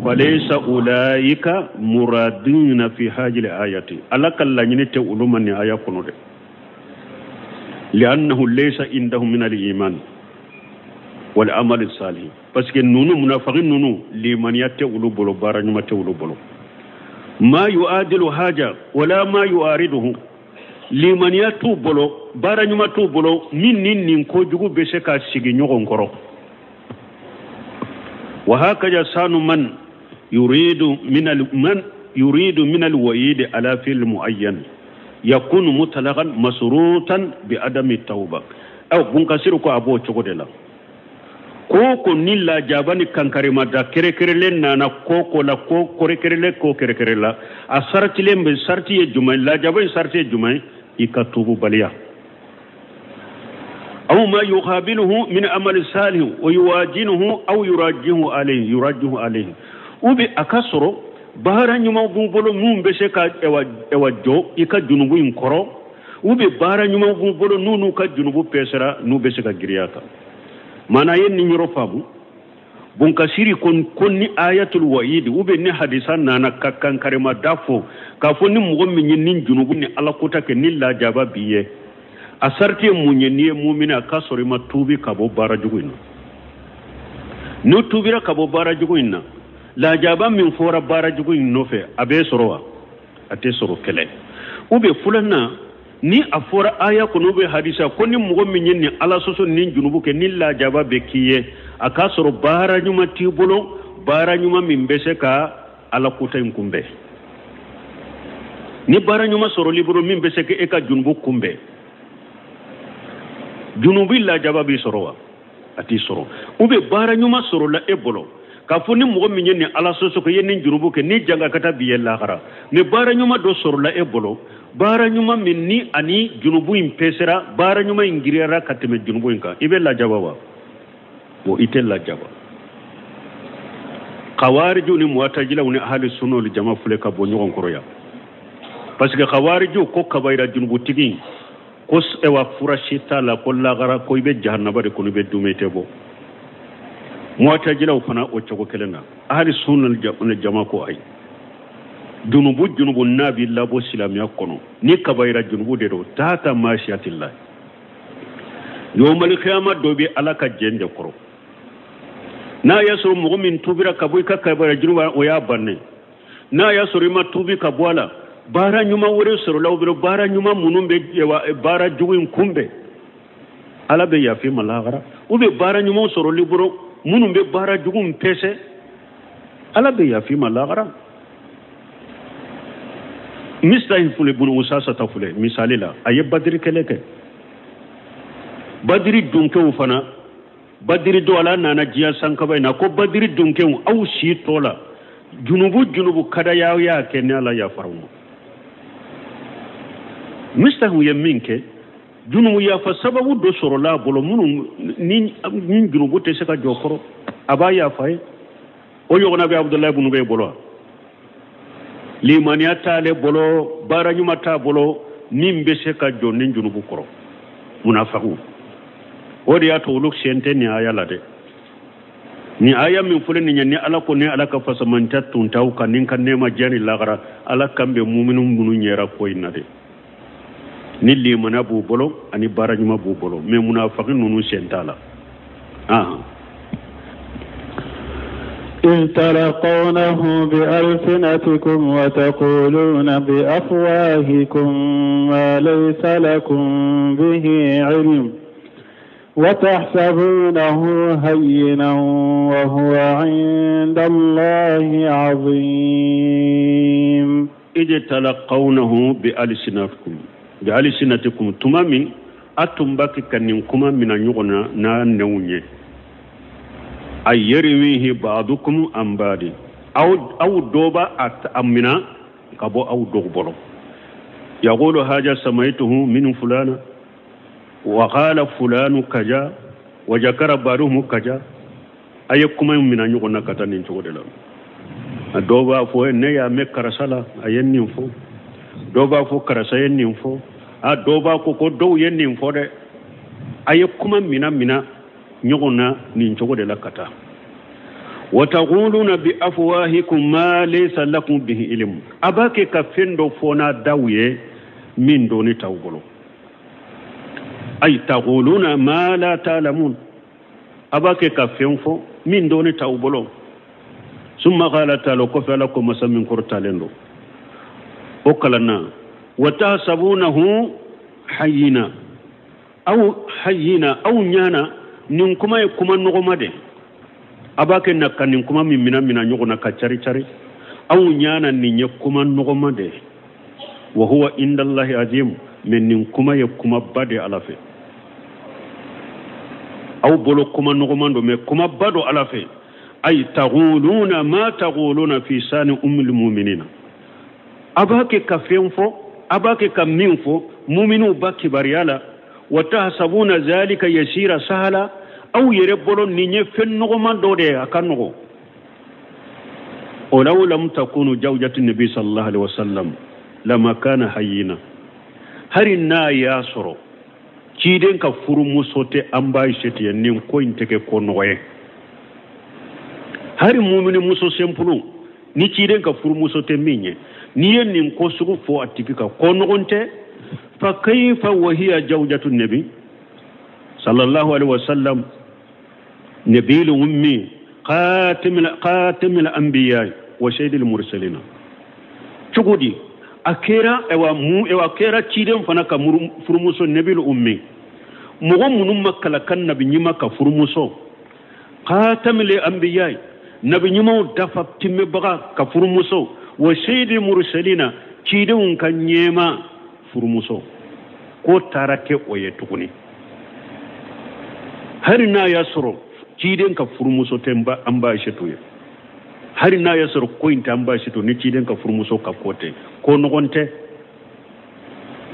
B: falaysa ulaika muradina fi hajil ayati, Ala ka laɲini tɛ olu ma nin aya kɔnɔ dɛ. Li'annahu laysa indahum min al-iman wal amal salih, parce que nunu munafiqin nunu limaniya tɛ olu bolo, baara ɲuman tɛ olu bolo. Ma yu'adilu haja wala ma yu'ariduhu, limaniya t'u bolo, baara ɲuman t'u bolo min ni nin kojugu bɛ se ka sigi ɲɔgɔn kɔrɔ. Wa hakaza sanu man yuridu min al man yuridu min al wa'id ala fil muayyan yakunu mutlaqan masrutan bi adami tauba. Aw Bunkasiru ko a b'o cogo de la. Ko ni lajaba ni kankarima da kɛrɛkɛrɛlen nana ko la, ko kɛrɛkɛrɛlen ko kɛrɛkɛrɛ la, a saratilen bɛ sarati ye jumɛn? Lajaba in sarati ye jumɛn? I ka tububaliya. Aw ma yuqabiluhu min amali salih wa yuwajinuhu aw yurajjihu alayhi, yurajjihu alayhi, ou bien a ka sɔrɔ baara ɲuman b'u bolo minnu bɛ se ka ɛwa jɔ i ka junubu in kɔrɔ, ou bien baara ɲuman b'u bolo n'u n'u ka junubu pɛsɛra, n'u bɛ se ka giriya kan. Maana ye nin yɔrɔ faamu. Bunkasiri ko ni ayatul wa'id ou bien ni hadisa nana ka kankarima da fɔ k'a fɔ ni mɔgɔ min ye nin junubu ni Ala kota kɛ ni lajaba b'i ye, a sarati ye mun ye? N'i ye mumini, a k'a sɔrɔ i ma tuubi ka bɔ baara jugu in na. N'u tuubira ka bɔ baara jugu in na, lajaba min fɔra baara jugu in nɔfɛ, a bɛ sɔrɔ wa? A tɛ sɔrɔ kɛlɛ. Ou bien filanan, ni a fɔra aya kɔnɔ ou bien hadisa ko ni mɔgɔ min ye nin Ala sɔsɔ ni junubu kɛ ni lajaba bɛ k'i ye, a k'a sɔrɔ baara ɲuman t'i bolo, baara ɲuman min bɛ se ka Ala kota in kunbɛn. Ni baara ɲuman sɔrɔl'i bolo min bɛ se k'e ka junubu kunbɛn, junubu lajaba b'i sɔrɔ wa? A t'i sɔrɔ. Ou bien baara ɲuman sɔrɔla e bolo k'a fɔ ni mɔgɔ min ye nin Ala sɔsɔ kɛ, i ye nin junubu kɛ, ni jangakata b'i ye lahara, mais baara ɲuman dɔ sɔrɔla e bolo, baara ɲuman min ni ani junubu in pɛsɛra, baara ɲuman in giriyara ka tɛmɛ junubu in kan, i bɛ lajaba wa? Bon, i tɛ lajaba. Khawariju ni muwatajilaw ni ahli sunna wal jama filɛ ka bɔ ɲɔgɔn kɔrɔ yan, parce que khawariju ko kabayira junubutigi ko ewa fura si t'a la, ko lagara, ko i bɛ jahanaba de kɔnɔ, i bɛ dumuni tɛ bɔ. Muwatajilaw fana o cogo kelen na. Ahli sunna wal jama ko ayi, junubu n'a b'i labɔ silamɛya kɔnɔ, ni kabayira junubu de don, taata maasiyatillah, yawmal qiyama dɔ bɛ Ala ka jɛn de kɔrɔ. N'a y'a sɔrɔ mɔgɔ min tubira ka bɔ i ka kabayira junubu, o y'a bannen. N'a y'a sɔrɔ i ma tubi ka bɔ a la, baara ɲuman wɛrɛ sɔrɔla o bolo, baara ɲuman minnu bɛ baara jugu in kunbɛn, Ala bɛ yafa i ma lahara. Ou bien baara ɲuman sɔrɔl'i bolo minnu bɛ baara jugu in pɛsɛ, Ala bɛ yafa i ma lahara. Mistahi filɛ, ibn Usasa ta filɛ misali la, a ye badiri kɛlɛ kɛ. Badiri dunkew fana, badiri dɔ Ala nana diɲɛ sankaba in na ko badiri dunkew aw si tɔ la junubu kada y'aw y'a kɛ ni Ala yafara ma. Mistahi ye min kɛ, junubu yafa sababu dɔ sɔrɔla a bolo minnu ni junubu tɛ se ka jɔ kɔrɔ, a b'a yafa ye. O ɲɔgɔnna bɛ Abudulayi ibn Ubay bolo wa? Limaniya t'ale bolo, baara ɲuman t'a bolo min bɛ se ka jɔ ni junubu kɔrɔ. Munafaku o de y'a to olu sen tɛ nin aya la dɛ. Ni aya min filɛ nin ye, ni Ala ko ni Ala ka fasamanta tun t'aw kan ni ka nɛɛma diya ni lagara, Ala kan bɛ muminu minnu ɲɛra ko in na dɛ. Ni limaniya b'u bolo ani baara ɲuman b'u bolo, mais munafaki ninnu sen t'a la.
A: إذ تلقونه بألسنتكم وتقولون بأفواهكم ما ليس لكم به علم وتحسبونه هينا وهو عند عند الله عظيم.
B: إذ تلقونه بألسنتكم تمامي أتنبك كننكما من يغنى نانوني أي يرويه بعضكم عن بعض أو دوبا أتأمنا كبو أو دوبلو يقول هذا سميته من فلان وقال فلان كذا وذكر بعضهم كذا أي كما من يغنى كتنين تقول dɔw b'a fɔ ne y'a mɛn karisa la a ye nin fɔ, dɔw b'a fɔ karisa ye nin fɔ, a dɔw b'a ko ko dɔw ye nin fɔ dɛ. A ye kuma mina mina ɲɔgɔn na nin cogo de la ka taa. Wa taquluna bi afwahikum ma laysa lakum bihi ilm, a b'a kɛ ka fɛn dɔ fɔ n'a daw ye min dɔnni t'aw bolo. Ay taquluna ma la ta'lamun, a b'a kɛ ka fɛn fɔ min dɔnni t'aw bolo. ثم قال تعالى كفى لكم مسمن كرتالندو وكلنا وتحسبونه حينا أو حينا أو نيانا نكما يكما نغما دي أباك نكا نكما من منا منا نغنا كتشاري تشاري أو نيانا نكما نغما دي وهو عند الله عظيم من نكما يكما بدي على في أو بلو كما نغما دو مي كما بدو على في أي تقولون ما تقولون في سان أم المؤمنين. أباك كفين فو أباك كمين فو مؤمنو باكي بريالا وتحسبون ذلك يسير سهلا أو يربلون نيني فين نغمان دودي أكنغو. ولو لم تكونوا زوجة النبي صلى الله عليه وسلم لما كان حينا. هرنا ياسرو كيدن كفرمو صوتي أمباي شتي نين كوين تكي كونوي. Hari mumini muso sempulu ni ciden ka furumuso tɛ min ye n'i ye nin ko sugu fɔ a tigi kan ko nɔgɔn tɛ. Fa kayfa wa hiya zawjatu nabi sallallahu alaihi wasallam nabil ummi qatimul anbiya wa sayyidil mursalin. Cogo di a kɛra ewa mu ewa kɛra ciden fana ka furumuso nabil ummi mɔgɔ minnu ma kalakan nabi ɲuman ka furumuso qatimul anbiya nabi ɲumanw dafa timɛbaga ka furumuso wa sayyidil mursalina cidenw ka ɲɛma furumuso ko taara kɛ o ye tuguni. Hali n'a y'a sɔrɔ ciden ka furumuso tɛ an ba seto ye, hali n'a y'a sɔrɔ ko in tɛ an ba seto ni ciden ka furumuso ka ko tɛ ko nɔgɔn tɛ.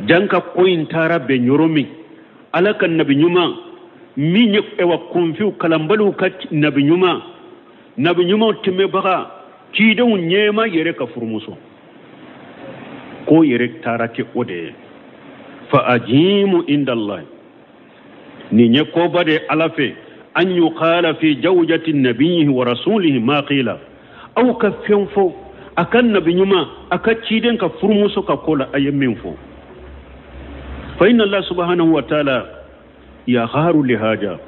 B: Janka ko in taara bɛn yɔrɔ min ala ka nabi ɲuman min ye ewa kunfiw kalanbaliw ka nabi ɲuman nabi ɲumanw tɛmɛbaga cidenw ɲɛma yɛrɛ ka furumuso ko yɛrɛ taara kɛ o de ye. Fa ajimu inda Allah nin ye koba de ala fɛ an yuqala fi zawjati nabiyihi wa rasulihi ma qila aw ka fɛn fɔ a ka nabi ɲuman a ka ciden ka furumuso ka ko la a ye min fɔ. Fa inna Allah subhanahu wa ta'ala yagharu lihaja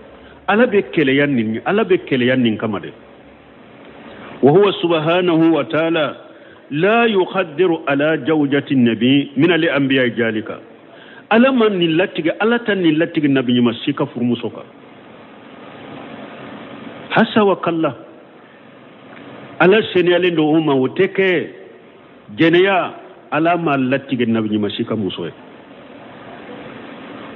B: ala bɛ kɛlɛya nin ala bɛ kɛlɛya nin kama dɛ. وهو سبحانه وتعالى لا يقدر على زوجة النبي من الأنبياء ذلك. ألا من نلتق ألا تنلتق النبي مسيك فرمسوك حسا وكلا ألا سنيالين دوما وتك جنيا ألا ما لتق النبي مسيك مسوي.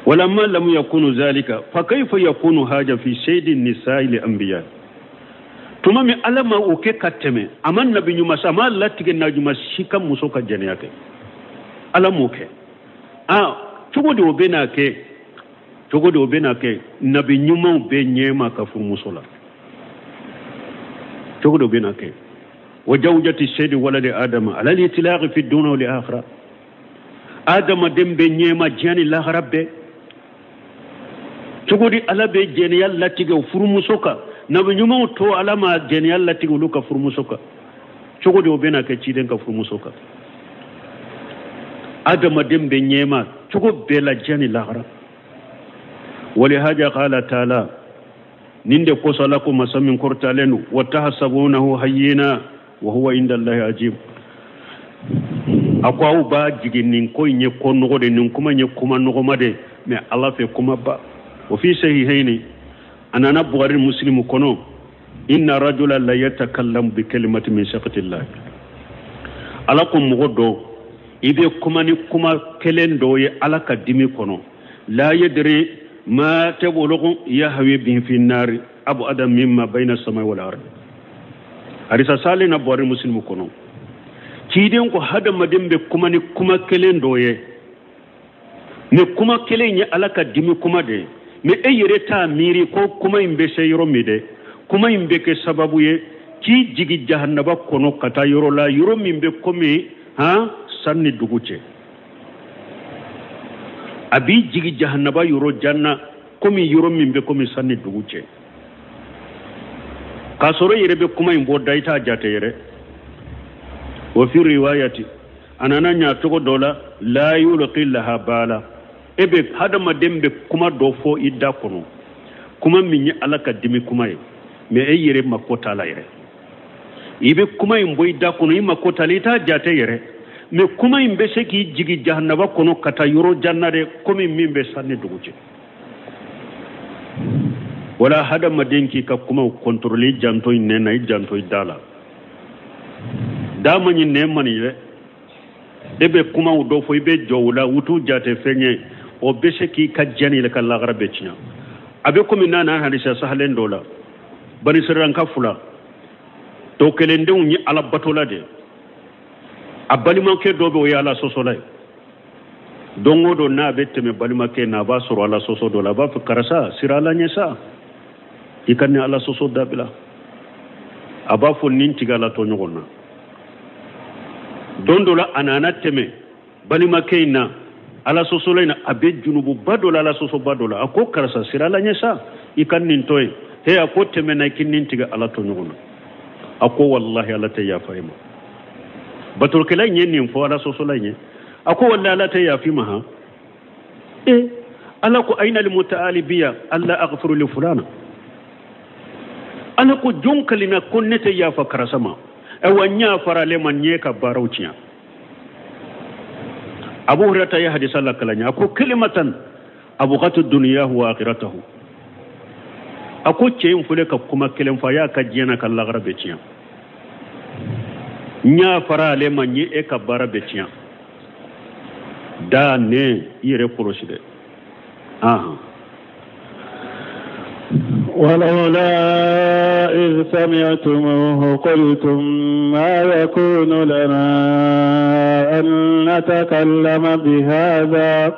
B: ولما لم يكون ذلك فكيف يكون هذا في سيد النساء الأنبياء؟ Tuma min ala ma o kɛ ka tɛmɛ a ma nabi ɲuman a ma latigɛ nabi si ka muso ka jɛnɛya kɛ ala m'o kɛ. Aa cogo di o bɛ n'a kɛ cogo di o bɛ n'a kɛ nabi ɲumanw bɛ ɲɛma ka furumuso la cogo di o bɛ n'a kɛ. Wa zawjati sayyidi waladi adama ala al-itlaqi fi dunya wal akhirah adamaden bɛ ɲɛma diɲɛ ni lahara bɛɛ. Cogo di ala bɛ jɛnɛya latigɛ o furumuso kan nabi ɲumanw to ala ma jɛnɛya latigɛ olu ka furumuso kan cogo di o bɛna kɛ ciden ka furumuso kan. Adamaden bɛ ɲɛma cogo bɛɛ la diɲɛ ni lahara. Walihaja qala taala nin de kosɔn ala ko masa min kɔrɔtalen don wa tahsabunahu hayyina wa huwa inda Allahi azim. A ko aw b'a jigin nin ko in ye ko nɔgɔ de nin kuma in ye kuma nɔgɔma de mɛ ala fɛ kuma ba. O fi sahihaini a nana Bukhari Muslim kɔnɔ Inna rajula la yatakallamu bi kalimati min sakhatillah. Ala ko mɔgɔ dɔ i bɛ kuma ni kuma kelen dɔ ye Ala ka dimi kɔnɔ. La yadri ma tablugu yahwi bihi fi nari abu adam mimma bayna samai wal ard. Hadisa sale na Buhari Muslim kɔnɔ. Ciden ko hadamaden bɛ kuma ni kuma kelen dɔ ye. Ni kuma kelen ye Ala ka dimi kuma de ye. Mais e yɛrɛ t'a miiri ko kuma in bɛ se yɔrɔ min dɛ. Kuma in bɛ kɛ sababu ye k'i jigi jahanaba kɔnɔ ka taa yɔrɔ la yɔrɔ min bɛ komi han san ni dugu cɛ. A b'i jigi jahanaba yɔrɔ jan na komi yɔrɔ min bɛ komi san ni dugu cɛ. K'a sɔrɔ i yɛrɛ bɛ kuma in bɔ da i t'a jate yɛrɛ. Wa fi riwayati a nana ɲa cogo dɔ la la yulqi laha bala. E bɛ hadamaden bɛ kuma dɔ fɔ i da kɔnɔ kuma min ye Ala ka dimi kuma ye mais e yɛrɛ mako t'a la yɛrɛ. I bɛ kuma in bɔ i da kɔnɔ i mako t'a la i t'a jate yɛrɛ mais kuma in bɛ se k'i jigi jahanaba kɔnɔ ka taa yɔrɔ jan na dɛ komi min bɛ san ni dugu cɛ. Wala hadamaden k'i ka kumaw contrôler i janto i nɛn na i janto i da la. Da man ɲi nɛn man ɲi dɛ. E bɛ kumaw dɔ fɔ i bɛ jɔ o la u t'u jate fɛn ye o bɛ se k'i ka diɲɛ n'i ka lahara bɛɛ tiɲɛ. A bɛ komi n'a nana hadisa sahalen dɔ la banisiralanka fila tɔ kelendenw ye Ala batola de ye. A balimakɛ dɔ bɛ o ye Ala sɔsɔla ye. Don o don n'a bɛ tɛmɛ balimakɛ na a b'a sɔrɔ Ala sɔsɔ dɔ la a b'a fɔ karisa sira Ala ɲɛ sa i ka nin Ala sɔsɔ dabila. A b'a fɔ nin tigɛ Ala tɔ ɲɔgɔn na. Don dɔ la a nana tɛmɛ balimakɛ in na Ala sɔsɔla in na a bɛ junububa dɔ la Ala sɔsɔba dɔ la a ko karisa sira Ala ɲɛ sa i ka nin to yen. He a ko tɛmɛ na i k'i nin tigɛ Ala tɔ ɲɔgɔn na. A ko walahi Ala tɛ yafa i ma. Batorokɛla in ye nin fɔ Ala sɔsɔla in ye. A ko walahi Ala tɛ yafa i ma han. E Ala ko ayna al-mutaali biya alla aghfiru li fulana. Ala ko jɔn kalina ko ne tɛ yafa karisa ma. Ayiwa n yafara ale ma n ye ka baaraw tiɲɛ. Abu Hurairah ye hadisa lakala n ye a ko kalimatan abghatu dunyahu wa akhiratahu. A ko cɛ in filɛ ka kuma kelen fɔ a y'a ka diɲɛ n'a ka lahara bɛɛ tiɲɛ. N yafara ale ma n ye e ka baara bɛɛ tiɲɛ. Da nɛn i yɛrɛ kɔlɔsi dɛ. Ahan.
A: ولولا إذ سمعتموه قلتم ما يكون لنا أن نتكلم بهذا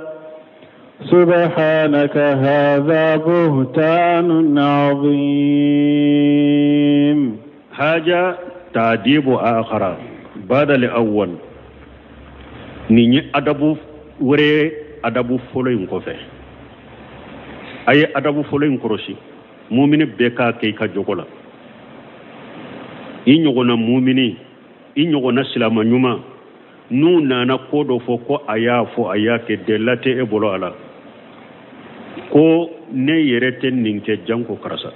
A: سبحانك هذا بهتان عظيم.
B: حاجة تعذيب آخر بعد الأول. نيني أدبو وري أدبو فولين كوفي. أي أدبو فولين كروشي. Mumini bɛɛ k'a kɛ i ka jogo la. I ɲɔgɔnna mumini, i ɲɔgɔnna silama ɲuman, n'u nana ko dɔ fɔ ko a y'a fɔ a y'a kɛ delila tɛ e bolo a la. Ko ne yɛrɛ tɛ nin kɛ janko karisa.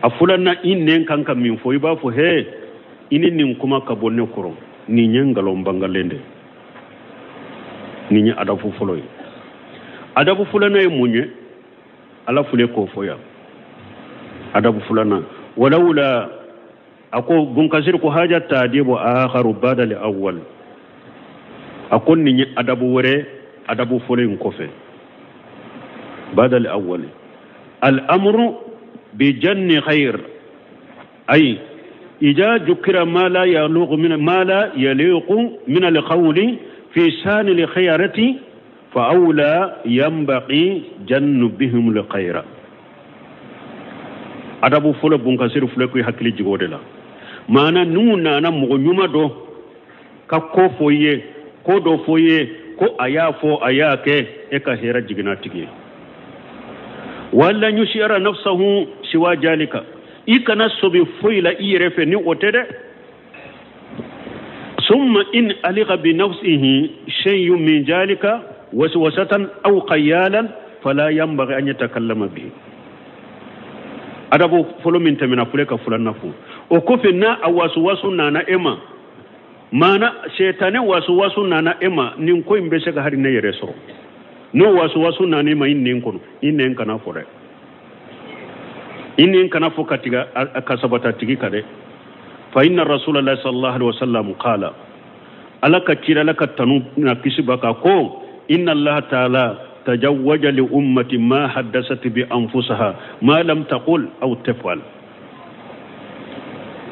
B: A filanan i nɛn kan ka min fɔ i b'a fɔ he i ni nin kuma ka bɔ ne kɔrɔ nin ye nkalon bangalen de. Nin ye adabu fɔlɔ ye. Adabu filanan ye mun ye? Ala fule k'o fɔ yan. Adabu filanan walawla a ko Bunkasir ko haja taadibu akharu bada li awwal. A ko nin ye adabu wɛrɛ adabu fɔlɔ in kɔfɛ. Bada li awwal al amru bi janni khair ay ida jukira ma la yaluqu min ma la yaliqu min al qawli fi sani al khiyarati فأولى ينبغي جنبهم الخير. Adabu fɔlɔ Bunkasir filɛ ko i hakili jigin o de la. Maana n'u nana mɔgɔ ɲuman dɔ ka ko fɔ i ye ko dɔ fɔ i ye ko a y'a fɔ a y'a kɛ e ka hɛrɛ jiginna tigi ye. Wala yushira nafsahu siwa jalika. I kana sobi foyi la i yɛrɛ fɛ ni o tɛ dɛ. Summa in aliqa bi nafsihi shay'un min jalika waswasatan aw qayalan fala yanbaghi an yatakallama bihi. Adabu fɔlɔ min tɛmɛna filɛ ka filanan fɔ. O kɔfɛ n'a a wasuwasu nana e ma maana sɛtanɛ wasuwasu nana e ma nin ko in bɛ se ka hali ne yɛrɛ sɔrɔ. N'o wasuwasu nana e ma i nɛn kɔnɔ i nɛn kana fɔ dɛ. I nɛn kana fɔ ka tiga ka sabata tigi kan dɛ. Fa inna rasulallah sallallahu alaihi wasallam qala, Ala ka kira, Ala ka tanu na kisi b'a kan, ko inna Allah ta'ala tajawwaja li ummati ma haddasat bi anfusaha ma lam taqul aw taf'al.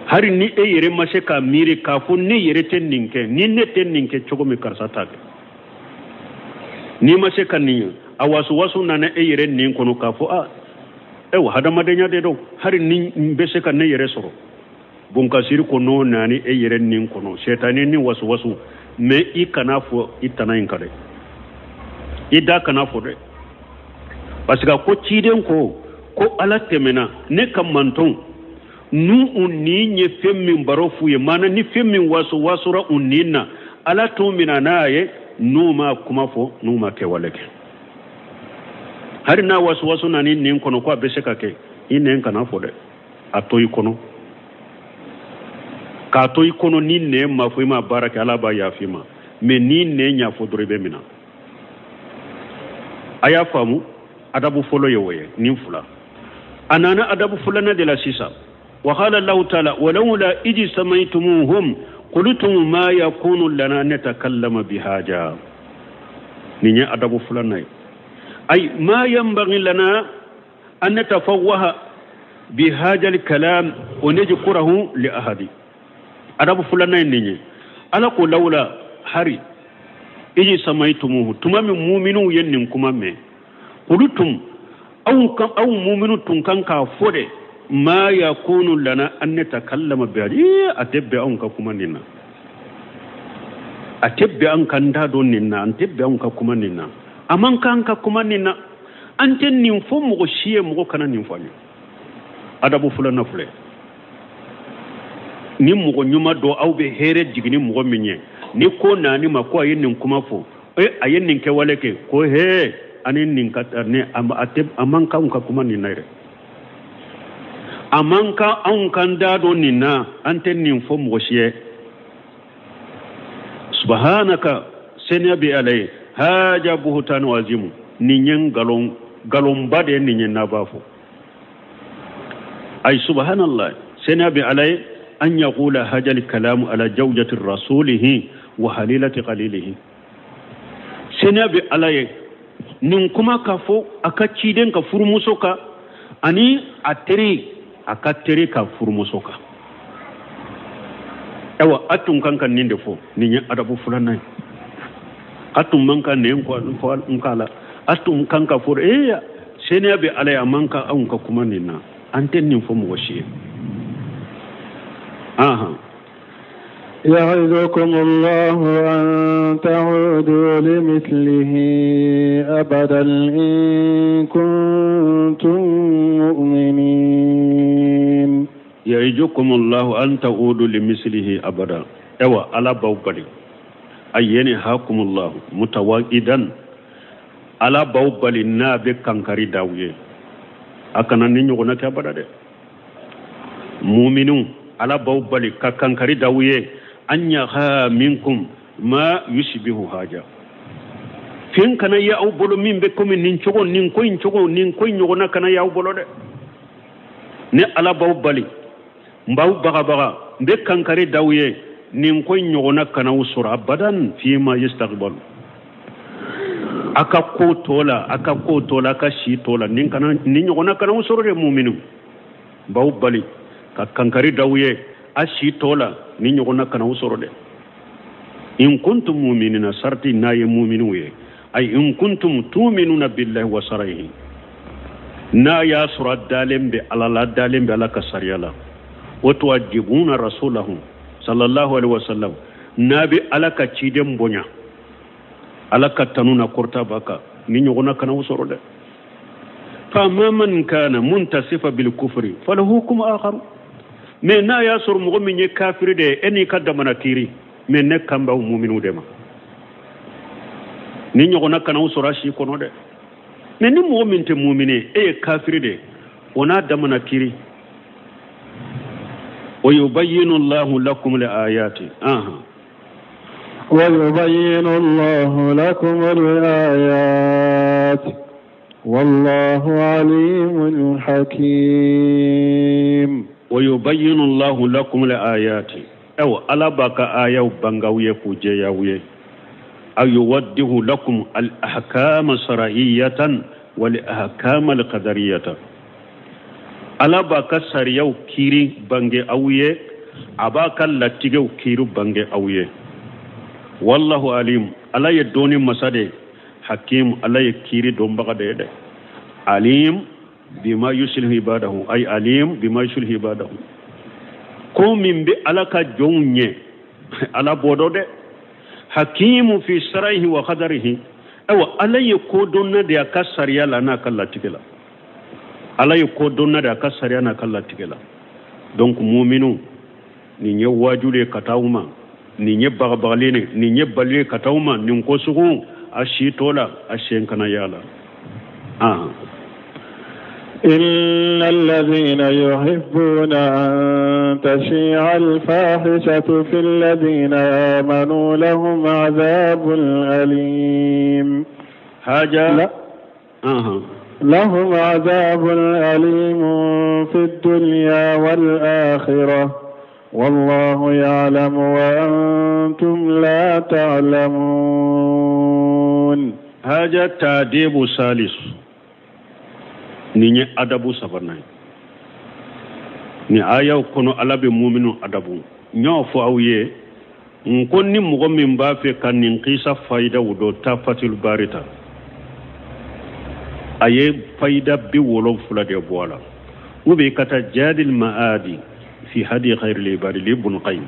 B: Hari ni e yɛrɛ ma se k'a miiri k'a fɔ ne yɛrɛ tɛ nin kɛ, ni ne tɛ nin kɛ cogo min, karisa t'a kɛ. N'i ma se ka nin ye, a wasu wasu nana e yɛrɛ nin kɔnɔ k'a fɔ a ewa hadamadenya de don, hari ni n bɛ se ka ne yɛrɛ sɔrɔ bonkasiri ko n'o nani e yɛrɛ nin kɔnɔ, sɛtani ni wasu wasu, mais i kana fɔ i tana in kan dɛ, i da kana fɔ dɛ, parce que ko ciden ko Ala tɛmɛna ne ka manton n'u u ni ye fɛn min baro f'u ye, maana ni fɛn min wasu wasura u ni na, Ala t'u minɛ n'a ye n'u ma kuma fɔ, n'u ma kɛwale kɛ. Hari n'a wasu wasu nani nin kɔnɔ ko a bɛ se ka kɛ, i nɛn kana fɔ dɛ, a to i kɔnɔ, k'a to i kɔnɔ. Ni nɛn ma fɔ, i ma baara kɛ, Ala b'a yafa i ma, mais ni nɛn y'a fɔ dɔrɔn, i bɛ minɛ. A y'a faamu? Adabu fɔlɔ ye o ye. Nin fila, a nana adabu filanan de la sisan. وقال الله تعالى ولولا إذ سمعتموهم قلتم ما يكون لنا نتكلم بهذا. نيني أدب فلان، أي ما ينبغي لنا أن نتفوه بهذا الكلام ونذكره لأحد. أدب فلان نيني على قول لولا هاري إذ سمعتموه تمام مؤمنون ينكم قلتم أو مؤمن تنكن كافره ma yakunu lana an natakallama bi a tɛ bɛn anw ka kuma nin na, a tɛ bɛn an ka n da don nin na, an tɛ bɛn anw ka kuma nin na, a man kan ka kuma nin na, an tɛ nin fɔ mɔgɔ si ye, mɔgɔ kana nin fɔ an ye. Adabu filanan filɛ. Ni mɔgɔ ɲuman dɔ, aw bɛ hɛrɛ jigin ni mɔgɔ min ye, ni ko nani ma ko a ye nin kuma fɔ, a ye nin kɛwale kɛ, ko hee ani nin ka ni a tɛ, a man kan ka kuma nin na yɛrɛ, a man kan anw kan da don nin na, an tɛ nin fɔ mɔgɔ si ye. Subhanaka, seniya bɛ Ala ye, haja buhutanu azimu, nin ye nkalon nkalonba de ye nin ye n'a b'a fɔ. Ay subhanallah, seniya bɛ Ala ye, an yaqula hajal kalamu ala jawjati rasulihi wa halilati qalilihi. Seniya bɛ Ala ye nin kuma ka fɔ a ka ciden ka furumuso kan ani a teri, a ka teri ka furumuso kan. Ayiwa, a tun kan ka nin de fɔ. Nin ye adabu filanan ye. A tun man ka nin fɔ n k'a la, a tun kan ka fɔ ee seniya bɛ Ala ye, a man kan anw ka kuma nin na, an tɛ nin fɔ mɔgɔ si ye. Ahan.
A: يعظكم الله أن تعودوا لمثله أبدا إن كنتم مؤمنين.
B: يعظكم الله أن تعودوا لمثله أبدا. أيوة، على بوبالي أي ينهاكم الله متواجدا على بوبالي نابي كانكاري داويه أكنا نينيو نكا أبدا مؤمنون على بوبالي كانكاري داويه an yaha minkum ma yushbihu haja, fen kana ya aw bolo min be komi nin cogo, nin ko in cogo, nin ko in ɲɔgɔnna kana ya aw bolo dɛ. Ne Ala b'aw bali, n b'aw bagabaga, n bɛ kankari d'aw ye, nin ko in ɲɔgɔnna kana aw sɔrɔ abadan fima yastaqbalu, a ka ko tɔ la, a ka ko tɔ la, a ka si tɔ la, nin kana nin ɲɔgɔnna kana aw sɔrɔ dɛ. Muminu, n b'aw bali ka kankari d'aw ye a si tɔ la, ni ɲɔgɔnna kana aw sɔrɔ dɛ. In kuntum muminina, sarti n'a ye muminu ye, ay in kuntum tuminuna billahi wa sarayihi, n'a y'a sɔrɔ a dalen bɛ Ala la, a dalen bɛ Ala ka sariya la, wa tuwajibuna rasulahu sallallahu alaihi wa sallam, n'a bɛ Ala ka ciden bonya, Ala ka tanu na kɔrɔta b'a kan, ni ɲɔgɔnna kana aw sɔrɔ dɛ. Fa ma man kana muntasifa bil kufri falahu hukumu akharu. Mais n'a y'a sɔrɔ mɔgɔ min ye kafiri de ye, e n'i ka damana kiiri, mais ne kan b'aw muminu de ma, ni ɲɔgɔnna kana aw sɔrɔ a si kɔnɔ dɛ. Mais ni mɔgɔ min tɛ mumini ye, e ye kafiri de ye, o n'a damana kiiri. Wa yubayyinu Allahu lakum al-ayati. Aha.
A: Wa yubayyinu Allahu lakum al-ayati. والله عليم حكيم.
B: ويبين الله لكم الآيات أو ala b'a ka ayaw bange aw ye k'u jɛya aw ye. أو يوضح لكم الأحكام الشرعية والأحكام القدرية. Ala b'a ka sariyaw kiiri bange aw ye, a b'a ka latigɛw kiiri bange aw ye. Wallahu alim, Ala ye dɔnni masa de, hakim, Ala ye kiiri dɔnbaga de ye dɛ. Alim bima yuslihu ibadahu, ay alim bima yuslihu ibadahu, ko min bɛ Ala ka jɔnw ɲɛ, Ala b'o dɔn dɛ. Hakimu fi saraihi wa qadarihi, ayiwa Ala ye kodɔnna de a ka sariya la n'a ka latigɛ la. Ala ye kodɔnna de a ka sariya n'a ka latigɛ la. Donc muminu, nin ye waajuli ye ka taa u ma, nin ye bagabagali ne, nin ye bali ye ka taa u ma, nin ko sugu a si t'o la, a sen kana y'a la.
A: إن الذين يحبون أن تشيع الفاحشة في الذين آمنوا لهم عذاب أليم.
B: حاجة
A: لهم عذاب أليم في الدنيا والآخرة والله يعلم وأنتم لا تعلمون.
B: هذا تأديب ثالث، nin ye adabu sabanan ye. Ni ayaw kɔnɔ Ala bɛ muminu adabu. N y'o fɔ aw ye n ko ni mɔgɔ min b'a fɛ ka nin kisa fayidaw dɔn, taa Fatul Bari ta, a ye fayida 70 de bɔ a la. Ou bien ka taa Jadil Ma'adi fi hadi khairil ibadi li Ibn Qayyim.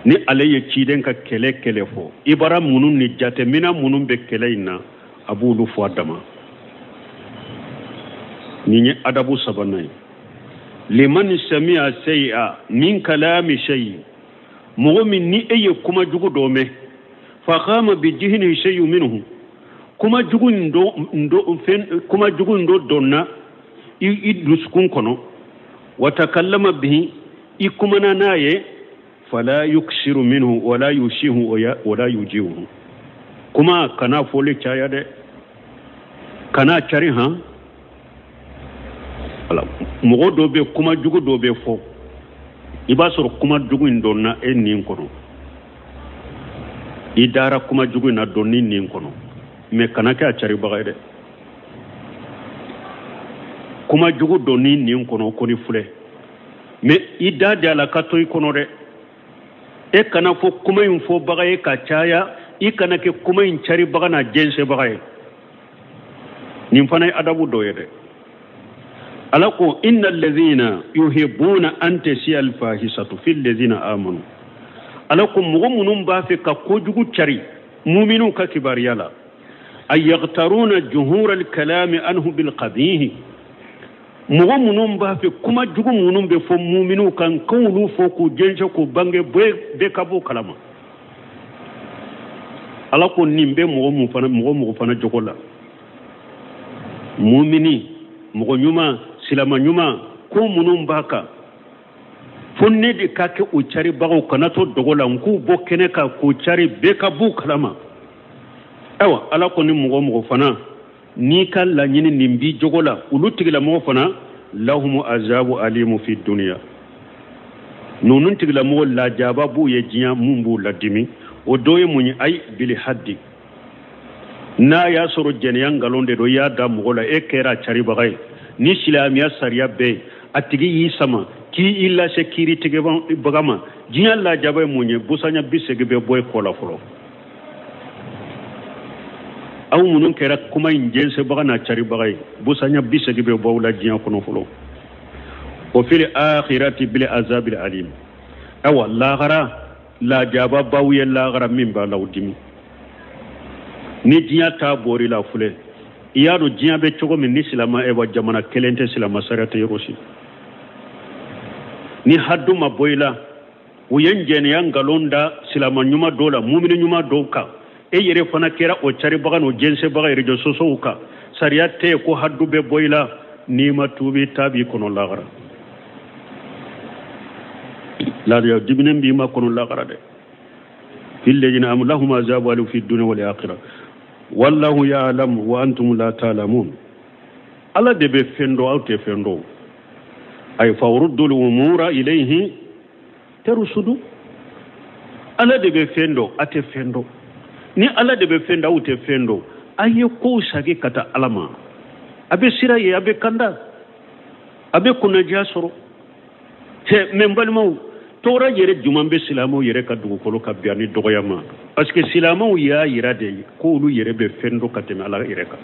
B: Ni ale ye ciden ka kɛlɛ kɛlɛ fɔ, ibara minnu ni jateminɛ minnu bɛ kɛlɛ in na, a b'olu fɔ a dama. Nin ye adabu sabanan ye. Liman sami'a shay'a min kalami shay, mɔgɔ min ni e ye kuma jugu dɔ mɛn, fa qama bi dihnihi shay'un minhu, kuma jugu in dɔ fɛn, kuma jugu in dɔ donna i dusukun kɔnɔ, wa takallama bihi, i kumana n'a ye, fala yuksiru minhu wala yushihu wala yujihu. Kuma kana fɔli caya dɛ, kana cari han. Ala mɔgɔ dɔ bɛ kuma jugu dɔ bɛ fɔ, i b'a sɔrɔ kuma jugu in donna e nin kɔnɔ, i dara kuma jugu in na dɔnni nin kɔnɔ, mɛ kana kɛ a caribaga ye dɛ. Kuma jugu dɔnni nin kɔnɔ kɔni filɛ, mɛ i da de a la ka to i kɔnɔ dɛ. E kana fɔ kuma in fɔbaga ye ka caya, i kana kɛ kuma in caribaga n'a jɛnsɛbaga ye. Nin fana ye adabu dɔ ye dɛ. Ala ko inna alladhina yuhibbuna an tasi'a alfahisatu fi alladhina amanu. Ala ko mɔgɔ minnu b'a fɛ ka kojugu cari muminu ka kibaruya la, ay yaghtaruna juhura alkalami anhu bilqabihi, mɔgɔ minnu b'a fɛ kuma jugu minnu bɛ fɔ muminu kan k'olu fɔ k'u jɛnsɛn k'u bange bɛɛ ka b'o kalama. Ala ko nin bɛ mɔgɔ mun fana, mɔgɔ fana jogo la, mumini, mɔgɔ ɲuman, silama ɲuman, ko minnu b'a kan, fo ne de ka kɛ o caribagaw kana to dogo la, n k'u bɔ kɛnɛ kan k'o cari bɛɛ ka b'u kalama. Ayiwa Ala ko ni mɔgɔ fana n'i ka laɲini nin b'i jogo la, olu tigilamɔgɔ fana lahumu azabu alimu fi duniya, ninnu tigilamɔgɔ lajaba b'u ye diɲɛ mun b'u ladimi, o dɔ ye mun ye? Ayi bili haddi, n'a y'a sɔrɔ jɛnɛya nkalon de don, i y'a da mɔgɔ la, e kɛra a caribaga ye, ni silamɛya sariya bɛɛ ye, a tigi y'i sama k'i lase kiiri tigɛbaga ma, diɲɛ lajaba ye mun ye? Busanya 80 bɛ bɔ e kɔ la fɔlɔ. Aw minnu kɛra kuma in jɛnsɛbaga n'a caribaga ye, busanya 80 bɛ bɔ aw la diɲɛ kɔnɔ fɔlɔ. O fil akhirati bil azabil alim, awa lahara lajaba b'aw ye, lahara min b'a la aw dimi. Ni diɲɛ ta bɔr'i la filɛ, i y'a dɔn diɲɛ bɛ cogo min, ni silama wa jamana kelen tɛ, silama sariya tɛ yɔrɔ si. Ni hadu ma bɔ i la, u ye jɛnɛya nkalon da silama ɲuman dɔw la, mumini ɲuman dɔw kan, e yɛrɛ fana kɛra o caribaga n'o jɛnsɛbaga réseaux sociaux kan, sariya tɛ yen ko hadu bɛ bɔ i la, n'i ma tuubi ta b'i kɔnɔ lahara. Laadiya diminen b'i ma kɔnɔ lahara dɛ. Fil ladina amanu lahum azabu alim fi dunya wal akhirah. Wallahu ya'lamu wa antum la ta'lamun. Ala de bɛ fɛn dɔn, aw tɛ fɛn dɔn. Ay fawruddul umura ilayhi tarsudu. Ala de bɛ fɛn dɔn, a tɛ fɛn dɔn. Ni Ala de bɛ fɛn dɔn, aw tɛ fɛn dɔn. A ye kow sagi ka taa Ala ma. A bɛ sira ye, a bɛ kanda, a bɛ kunnadiya sɔrɔ. Cɛ, mɛ n balimaw, tɔɔrɔ yɛrɛ jumɛn bɛ silamɛw yɛrɛ ka dugukolo kan bi ani dɔgɔya ma? Parce que silamɛw y'a yira de k'olu yɛrɛ bɛ fɛn dɔn ka tɛmɛ Ala yɛrɛ kan.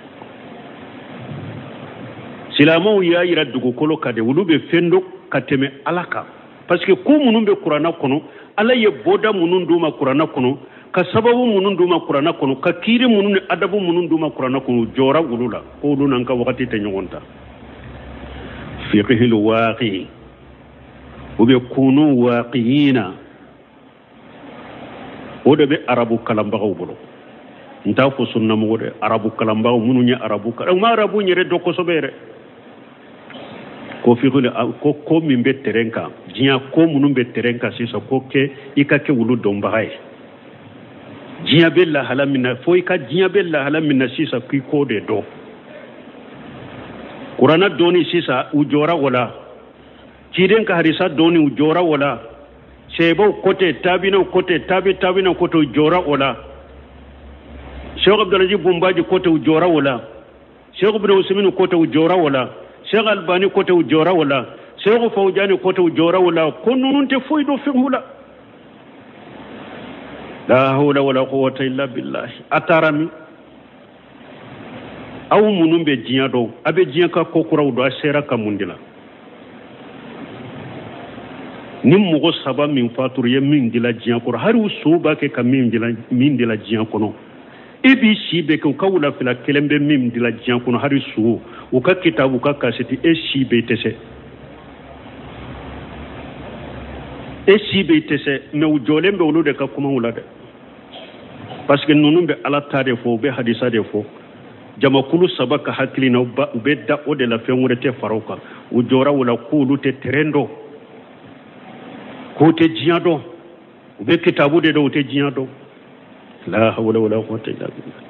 B: Silamɛw y'a yira dugukolo kan de, olu bɛ fɛn dɔn ka tɛmɛ Ala kan. Parce que ko minnu bɛ kuranna kɔnɔ, Ala ye bɔda minnu d'u ma kuranna kɔnɔ, ka sababu minnu d'u ma kuranna kɔnɔ, ka kiiri minnu ni adabu minnu d'u ma kuranna kɔnɔ, u jɔra olu la, k'olu n'an ka wagati tɛ ɲɔgɔn ta. Fiqhil waaqi u bɛ kunu waaqiyina, o de bɛ arabu kalanbagaw bolo. N t'a fɔ sunnamɔgɔ dɛ, arabu kalanbagaw minnu ye arabu kalan, u ma arabu yɛrɛ dɔn kosɛbɛ yɛrɛ. Ko fiqhil ko ko min bɛ terrain kan, diɲɛ ko minnu bɛ terrain kan sisan, ko kɛ i ka kɛ olu dɔnbaga ye. Diɲɛ bɛ lahala min na, fo i ka diɲɛ bɛ lahala min na sisan, k'i k'o de dɔn. Kuranna dɔɔni sisan, u jɔra o la. Ciden ka hadisa dɔɔni, u jɔra o la. Sɛbaw ko tɛ, taabinaw ko tɛ, tabi tabinaw ko tɛ, u jɔra o la. Sheikh Abdulaziz Bumbaji ko tɛ, u jɔra o la. Sheikh Ibn Usaymin ko tɛ, u jɔra o la. Sheikh Albani ko tɛ, u jɔra o la. Sheikh Fawjani ko tɛ, u jɔra o la. Ko ninnu tɛ foyi dɔn fiqhu la. La hawla wala quwwata illa billah. A taara min? Aw minnu bɛ diɲɛ dɔn, a bɛ diɲɛ ka ko kuraw dɔn, a sera ka mun de la? Ni mɔgɔ saba min fatura ye min dila diɲɛ kɔrɔ, hali u sow b'a kɛ ka min dila diɲɛ kɔnɔ, e b'i si bɛɛ kɛ u ka wulafɛla kelen bɛ min dila diɲɛ kɔnɔ, hali so u ka kitabu u ka kasɛti, e si bɛɛ tɛ se. E si bɛɛ tɛ se, mɛ u jɔlen bɛ olu de ka kumaw la dɛ. Parce que ninnu bɛ Ala ta de fɔ, u bɛ hadisa de fɔ. Jamakulu saba ka hakili na, u bɛ da o de la, fɛn wɛrɛ tɛ fara u kan. U jɔra o la k'olu tɛ terrain dɔn, k'u tɛ diɲɛ dɔn, u bɛ kitabu de dɔn, u tɛ diɲɛ dɔn. La hawla wala quwwata illa billah.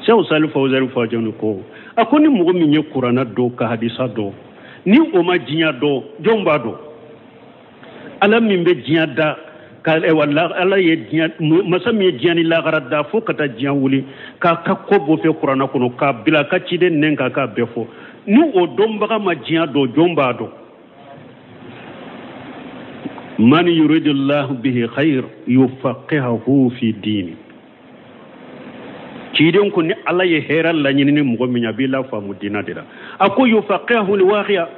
B: Sheikh Salih Fawzan Fawzan ko, a ko ni mɔgɔ min ye kuranna dɔn ka hadisa dɔn, ni o ma diɲɛ dɔn, jɔn b'a dɔn? Ala min bɛ diɲɛ da, ka wala Ala ye diɲɛ, masa min ye diɲɛ ni lahara da fo ka taa diɲɛ wuli, k'a ka ko bɔ fɛ kuranna kɔnɔ, k'a bila ka ciden nɛn kan k'a bɛɛ fɔ, ni o dɔnbaga ma diɲɛ dɔn, jɔn b'a dɔn? Man yuridillahu bihi khair yufaqihuhu fi dini. Ciden ko ni Ala ye hɛrɛ laɲini ni mɔgɔ min ye, a b'i lafaamu diinɛ de la. A ko yufaqihuhu liwaqiya,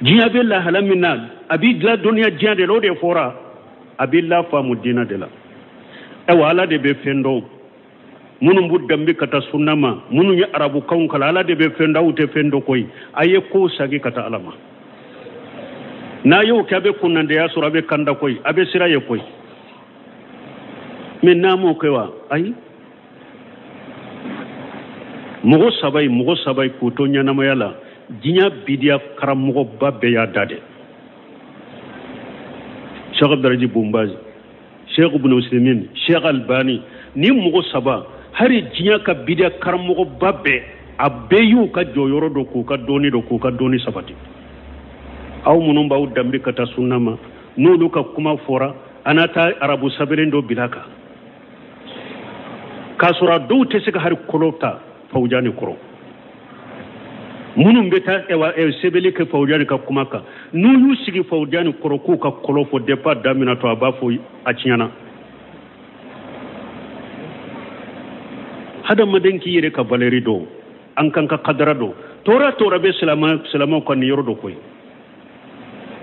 B: diɲɛ bɛ lahala min na, a b'i dilan dɔnniya diɲɛ de la, o de fɔra, a b'i lafaamu diinɛ de la. Ayiwa, Ala de bɛ fɛn dɔn. Minnu b'u danbe ka taa sunna ma, minnu ye arabukanw kalan, Ala de bɛ fɛn dɔn, aw tɛ fɛn dɔn koyi. A ye kow sagi ka taa Ala ma. N'a y'o kɛ, a bɛ kunnandiya sɔrɔ, a bɛ kanda koyi, a bɛ sira ye koyi. Mɛ n'a m'o kɛ wa, ayi. Mɔgɔ saba ye k'u to ɲɛnamaya la, diɲɛ bidiya karamɔgɔba bɛɛ y'a da dɛ. Sheikh Abdulaziz Bumbazi, Sheikh Ibn Usaymin, Sheikh Albani, ni mɔgɔ saba, hali diɲɛ ka bidiya karamɔgɔba bɛɛ, a bɛɛ y'u ka jɔyɔrɔ dɔn, k'u ka dɔnni dɔn, k'u ka dɔnni sabati. Aw minnu b'aw danbe ka taa sunna ma, n'olu ka kuma fɔra, a n'a taa arabu sɛbɛnnen dɔ bila kan. K'a sɔrɔ a dɔw tɛ se ka hali kɔlɔ ta Fawjani kɔrɔ. Minnu bɛ taa sɛbɛnni kɛ Fawjani ka kuma kan, n'u y'u sigi Fawjani kɔrɔ k'u ka kɔlɔ fɔ depuis a daminɛ to, a b'a fɔ a tiɲɛna. Hadamaden k'i yɛrɛ ka valeur dɔn, an kan ka kadara dɔn. Tɔɔrɔ bɛ silamɛw ka nin yɔrɔ dɔ koyi.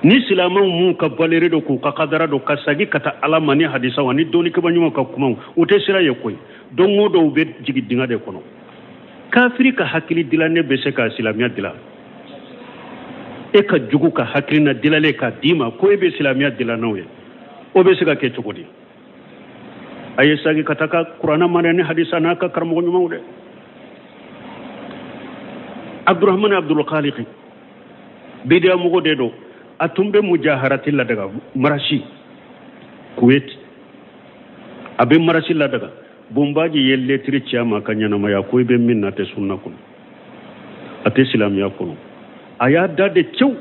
B: Ni silamɛw m'u ka valeur dɔn, k'u ka kadara dɔn, ka segin ka taa Ala ma ni hadisaw ani dɔnnikɛba ɲumanw ka kumaw, u tɛ sira ye koyi. Don o don u bɛ jigin dingɛ de kɔnɔ. Kafiri ka hakili dilannen bɛ se ka silamɛya dilan. E ka jugu ka hakilina dilalen k'a d'i ma ko e bɛ silamɛya dilan n'o ye, o bɛ se ka kɛ cogo di? A ye segin ka taa ka kuranna ma ni hadisa n'a ka karamɔgɔ ɲumanw dɛ. Abdurahman Abdul Khaliq bidiya mɔgɔ de don, a tun bɛ mujaharati ladaga Marasi, Kuwait, a bɛ Marasi ladaga. Bunbaji ye letiri ci a ma ka ɲɛnamaya ko i bɛ min na a tɛ sunna kɔnɔ, a tɛ silamɛya kɔnɔ. A y'a da de cew,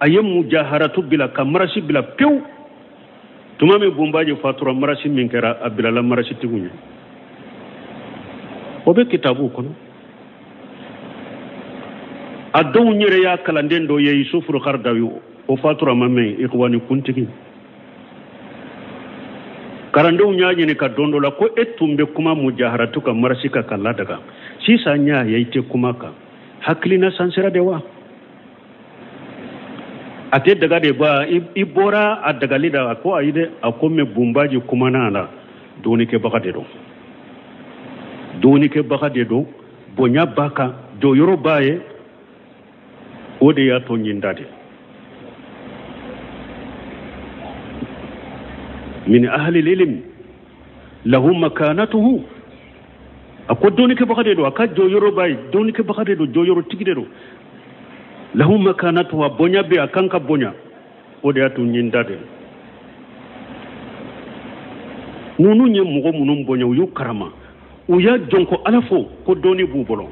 B: a ye mujaharatu bila ka marasi bila pewu. Tuma min Bunbaji fatura, marasi min kɛra a bilala marasitigiw ɲɛ, o bɛ kitabu kɔnɔ. A dɔw n yɛrɛ y'a kalanden dɔ ye, Yusufu Karadawi, o fatura ma mɛn, ikhwani kuntigi. Kalandenw y'a ɲininka don dɔ la ko e tun bɛ kuma mujaharatu ka marasi kan ka ladaga, sisan n y'a ye i tɛ kuma kan, hakilina sansira de wa? A tɛ daga de ba, i bɔra a dagali la. A ko ayi dɛ, a ko mɛ Bunbaji kumana a la, dɔnnikɛbaga de don, dɔnnikɛbaga de don, bonya b'a kan, jɔyɔrɔ b'a ye, o de y'a to ɲin da de. Min ahli ilm lahu makanatuhu, a ko dɔnnikɛbaga de don, a ka jɔyɔrɔ b'a ye, dɔnnikɛbaga de don, jɔyɔrɔtigi de don. Lahu makanatuhu, a bonya bɛ, a kan ka bonya, o de y'a to ɲin da de. Ninnu ye mɔgɔ minnu bonya, u y'u karama, u y'a dɔn ko Ala fo ko dɔnni b'u bolo.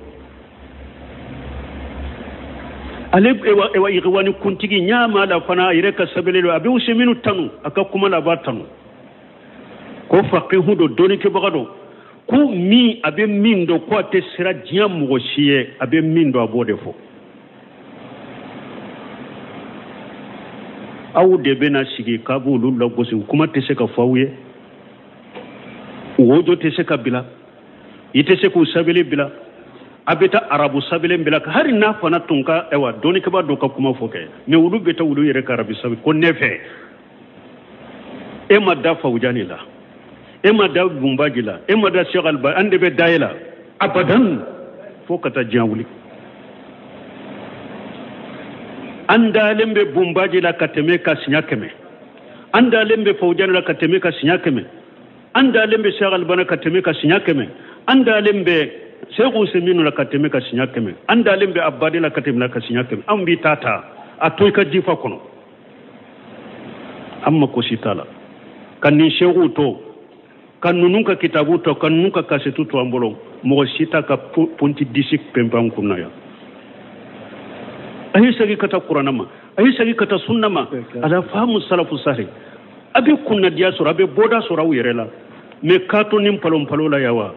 B: Ale ewa ikhwani kuntigi ɲaama la fana, a yɛrɛ ka sɛbɛnni don, a bɛ Useminu tanu, a ka kuma la a b'a tanu ko faqihu don, dɔnnikɛbaga don, ko min a bɛ min dɔn ko a tɛ siran diɲɛ mɔgɔ si ye, a bɛ min dɔn a b'o de fɔ. Aw de bɛna sigi k'a b'olu lagosi, kuma tɛ se ka fɔ aw ye, wojo tɛ se ka bila, i tɛ se k'u sɛbɛnni bila, a bɛ taa arabu sɛbɛnlen bila, hali n'a fana tun ka ayiwa dɔnnikɛbaa dɔ ka kuma fɔ kɛ, mɛ olu bɛ taa olu yɛrɛ ka arabu sɛbɛn ko ne fɛ. E ma da Fawujani la, e ma da Bunbaji la, e ma da Cheikh Alba, an de bɛ da e la abadan fo ka taa diɲɛ wuli. An dalen bɛ Bunbaji la ka tɛmɛ ka siɲɛ 100, an dalen bɛ Fawujani la ka tɛmɛ ka siɲɛ 100, an dalen bɛ Cheikh Albana ka tɛmɛ ka siɲɛ 100, an dalen bɛ Cheikh Useminu la ka tɛmɛ ka siɲɛ 100, an dalen bɛ Abadi la ka tɛmɛ ka siɲɛ 100. An b'i ta ta a to i ka jifa kɔnɔ, an mako si t'a la. Ka nin seeku to, ka ninnu ka kitabu to, ka ninnu ka kasetu to an bolo, mɔgɔ si t'a ka ponti disi pɛnpɛn kunna yan. A ye segin ka taa kuranna ma, a ye segin ka taa sunna ma, ala faamu salafu sahih, a bɛ kunnadiya sɔrɔ, a bɛ bɔda sɔrɔ aw yɛrɛ la. Mɛ k'a to nin palon palo la yan wa?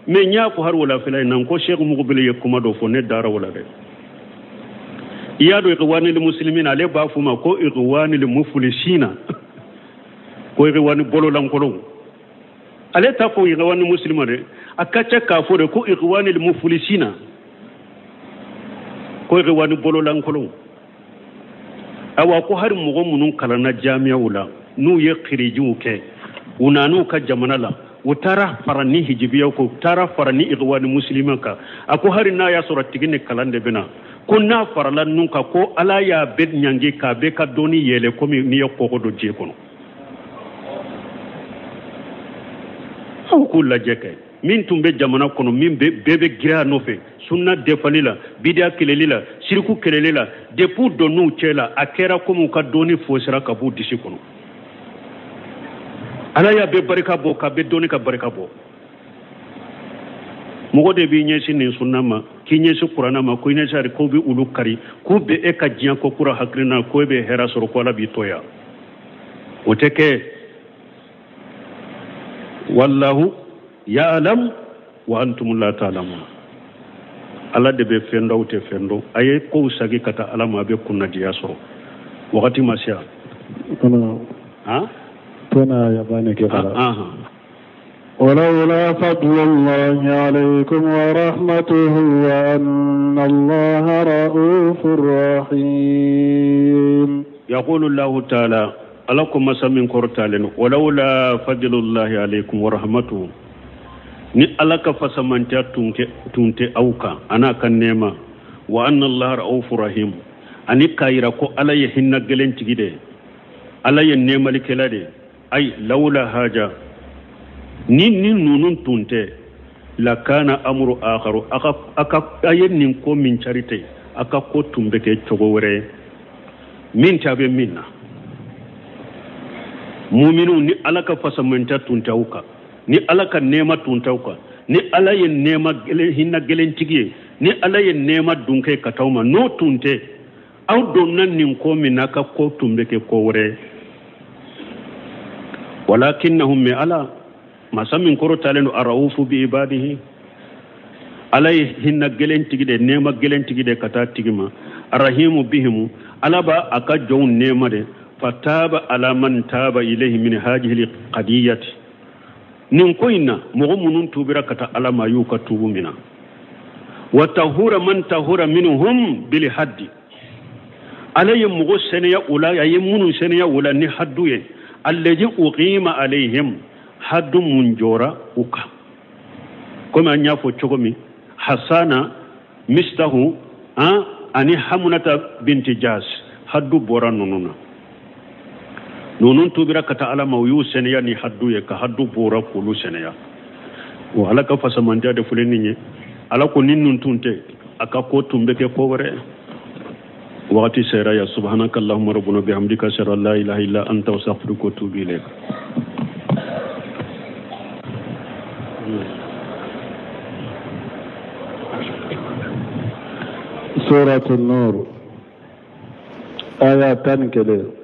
B: Mɛ n y'a fɔ hali wulafɛla in na, n ko Cheikh Mugubili ye kuma dɔ fɔ, ne dara o la dɛ. I y'a dɔn ikhwanil muslimina, ale b'a fɔ ma ko ikhwanil muflisina, ko ikhwani bololankolonw. Ale t'a fɔ ikhwani muslima dɛ, a ka ca k'a fɔ de ko ikhwanil muflisina, ko ikhwani bololankolonw. Awa ko hali mɔgɔ minnu kalanna jamiyaw la, n'u ye kirijiw kɛ, u nan'u ka jamana la, u taara fara ni hijibiyaw kan, u taara fara ni ikhwani muslima kan. A ko hali n'a y'a sɔrɔ tigi ni kalan de bɛ na, ko n'a farala ninnu kan, ko Ala y'a bɛɛ ɲangi k'a bɛɛ ka dɔnni yɛlɛ komi n'i ye kɔgɔ don ji kɔnɔ. Aw k'u lajɛ kɛ, min tun bɛ jamana kɔnɔ, min bɛɛ bɛ girin a nɔfɛ, sunna defali la, bidiya kɛlɛli la, siriku kɛlɛli la, depuis donn'u cɛ la, a kɛra komi u ka dɔnni fosira ka b'u disi kɔnɔ. Ala y'a bɛɛ barika bɔ, k'a bɛɛ dɔnni ka barika bɔ. Mɔgɔ de b'i ɲɛsin nin sunna ma, k'i ɲɛsin kuranna ma, ko i ɲɛsin ari, k'o bɛ olu kari, k'u bɛ e ka diɲɛ ko kura hakilina, ko e bɛ hɛrɛ sɔrɔ, ko Ala b'i to yan. O tɛ kɛ. Wallahu ya'lam wa antum la ta'lamun. Ala de bɛ fɛn dɔn, aw tɛ fɛn dɔn. A ye kow sagi ka taa Ala ma, a bɛ kunnadiya sɔrɔ. Wagati ma se yan. Han?
A: Tona ya bani ke fara. ولولا فضل الله عليكم ورحمته وأن الله رؤوف رحيم.
B: يقول الله تعالى ألكم مسمين كورتالين ولولا فضل الله عليكم ورحمته ni ala ka fasamantiya tun tɛ aw kan a n'a ka nɛɛma wa anna allaha ra'ufu rahim ani k'a yira ko ala ye hinɛ gɛlɛn tigi de ala ye nɛɛmalikɛla de ay lawla haja ni ninnu tun tɛ lakana amru akharu aka a ye nin ko min cari tɛ a ka ko tun bɛ kɛ cogo wɛrɛ ye min tɛ a bɛ min na muminu ni ala ka fasamantiya tun tɛ aw kan Ni Ala ka nɛɛma tun t'aw kan, ni Ala ye nɛɛma gɛlɛn, hinɛ gɛlɛntigi ye, ni Ala ye nɛɛma dun kɛ ka t'aw ma, n'o tun tɛ, aw donna nin ko min na, ka ko tun bɛ kɛ ko wɛrɛ ye. Walakinnahum, mais Ala masa min kɔrɔtalen don, araufu bi ibadihi, Ala ye hinɛ gɛlɛn tigi de, nɛɛma gɛlɛn tigi de ka taa tigi ma, arahimu bihimu, Ala b'a a ka jɔnw nɛɛma de. Fataba ala man taba ilayhi min hadihi qadiyati, nin ko in na, mɔgɔ minnu tubira ka taa Ala ma, a y'u ka tubu mina. Wa tahura man tahura minhum bil haddi, Ala ye mɔgɔ sɛnɛya o la, a ye minnu sɛnɛya o la ni haddu ye, alladhi uqima alayhim, haddu mun jɔra u kan, komi an y'a fɔ cogo min, Hasana, Mistahu an ani Hamunata binti Jas, haddu bɔra ninnu na. Ninnu tubira ka taa Ala ma, u y'u sɛnɛya ni haddu ye, ka haddu bɔra k'olu sɛnɛya. O Ala ka fasamandiya de filɛ nin ye. Ala ko ni ninnu tun tɛ, a ka ko tun bɛ kɛ ko wɛrɛ. Wagati sera ya. Subhanaka allahumma rabbuna bihamdika, ashhadu an la ilaha illa anta, astaghfiruka wa atubu ilayk.
A: سورة النور آية 11.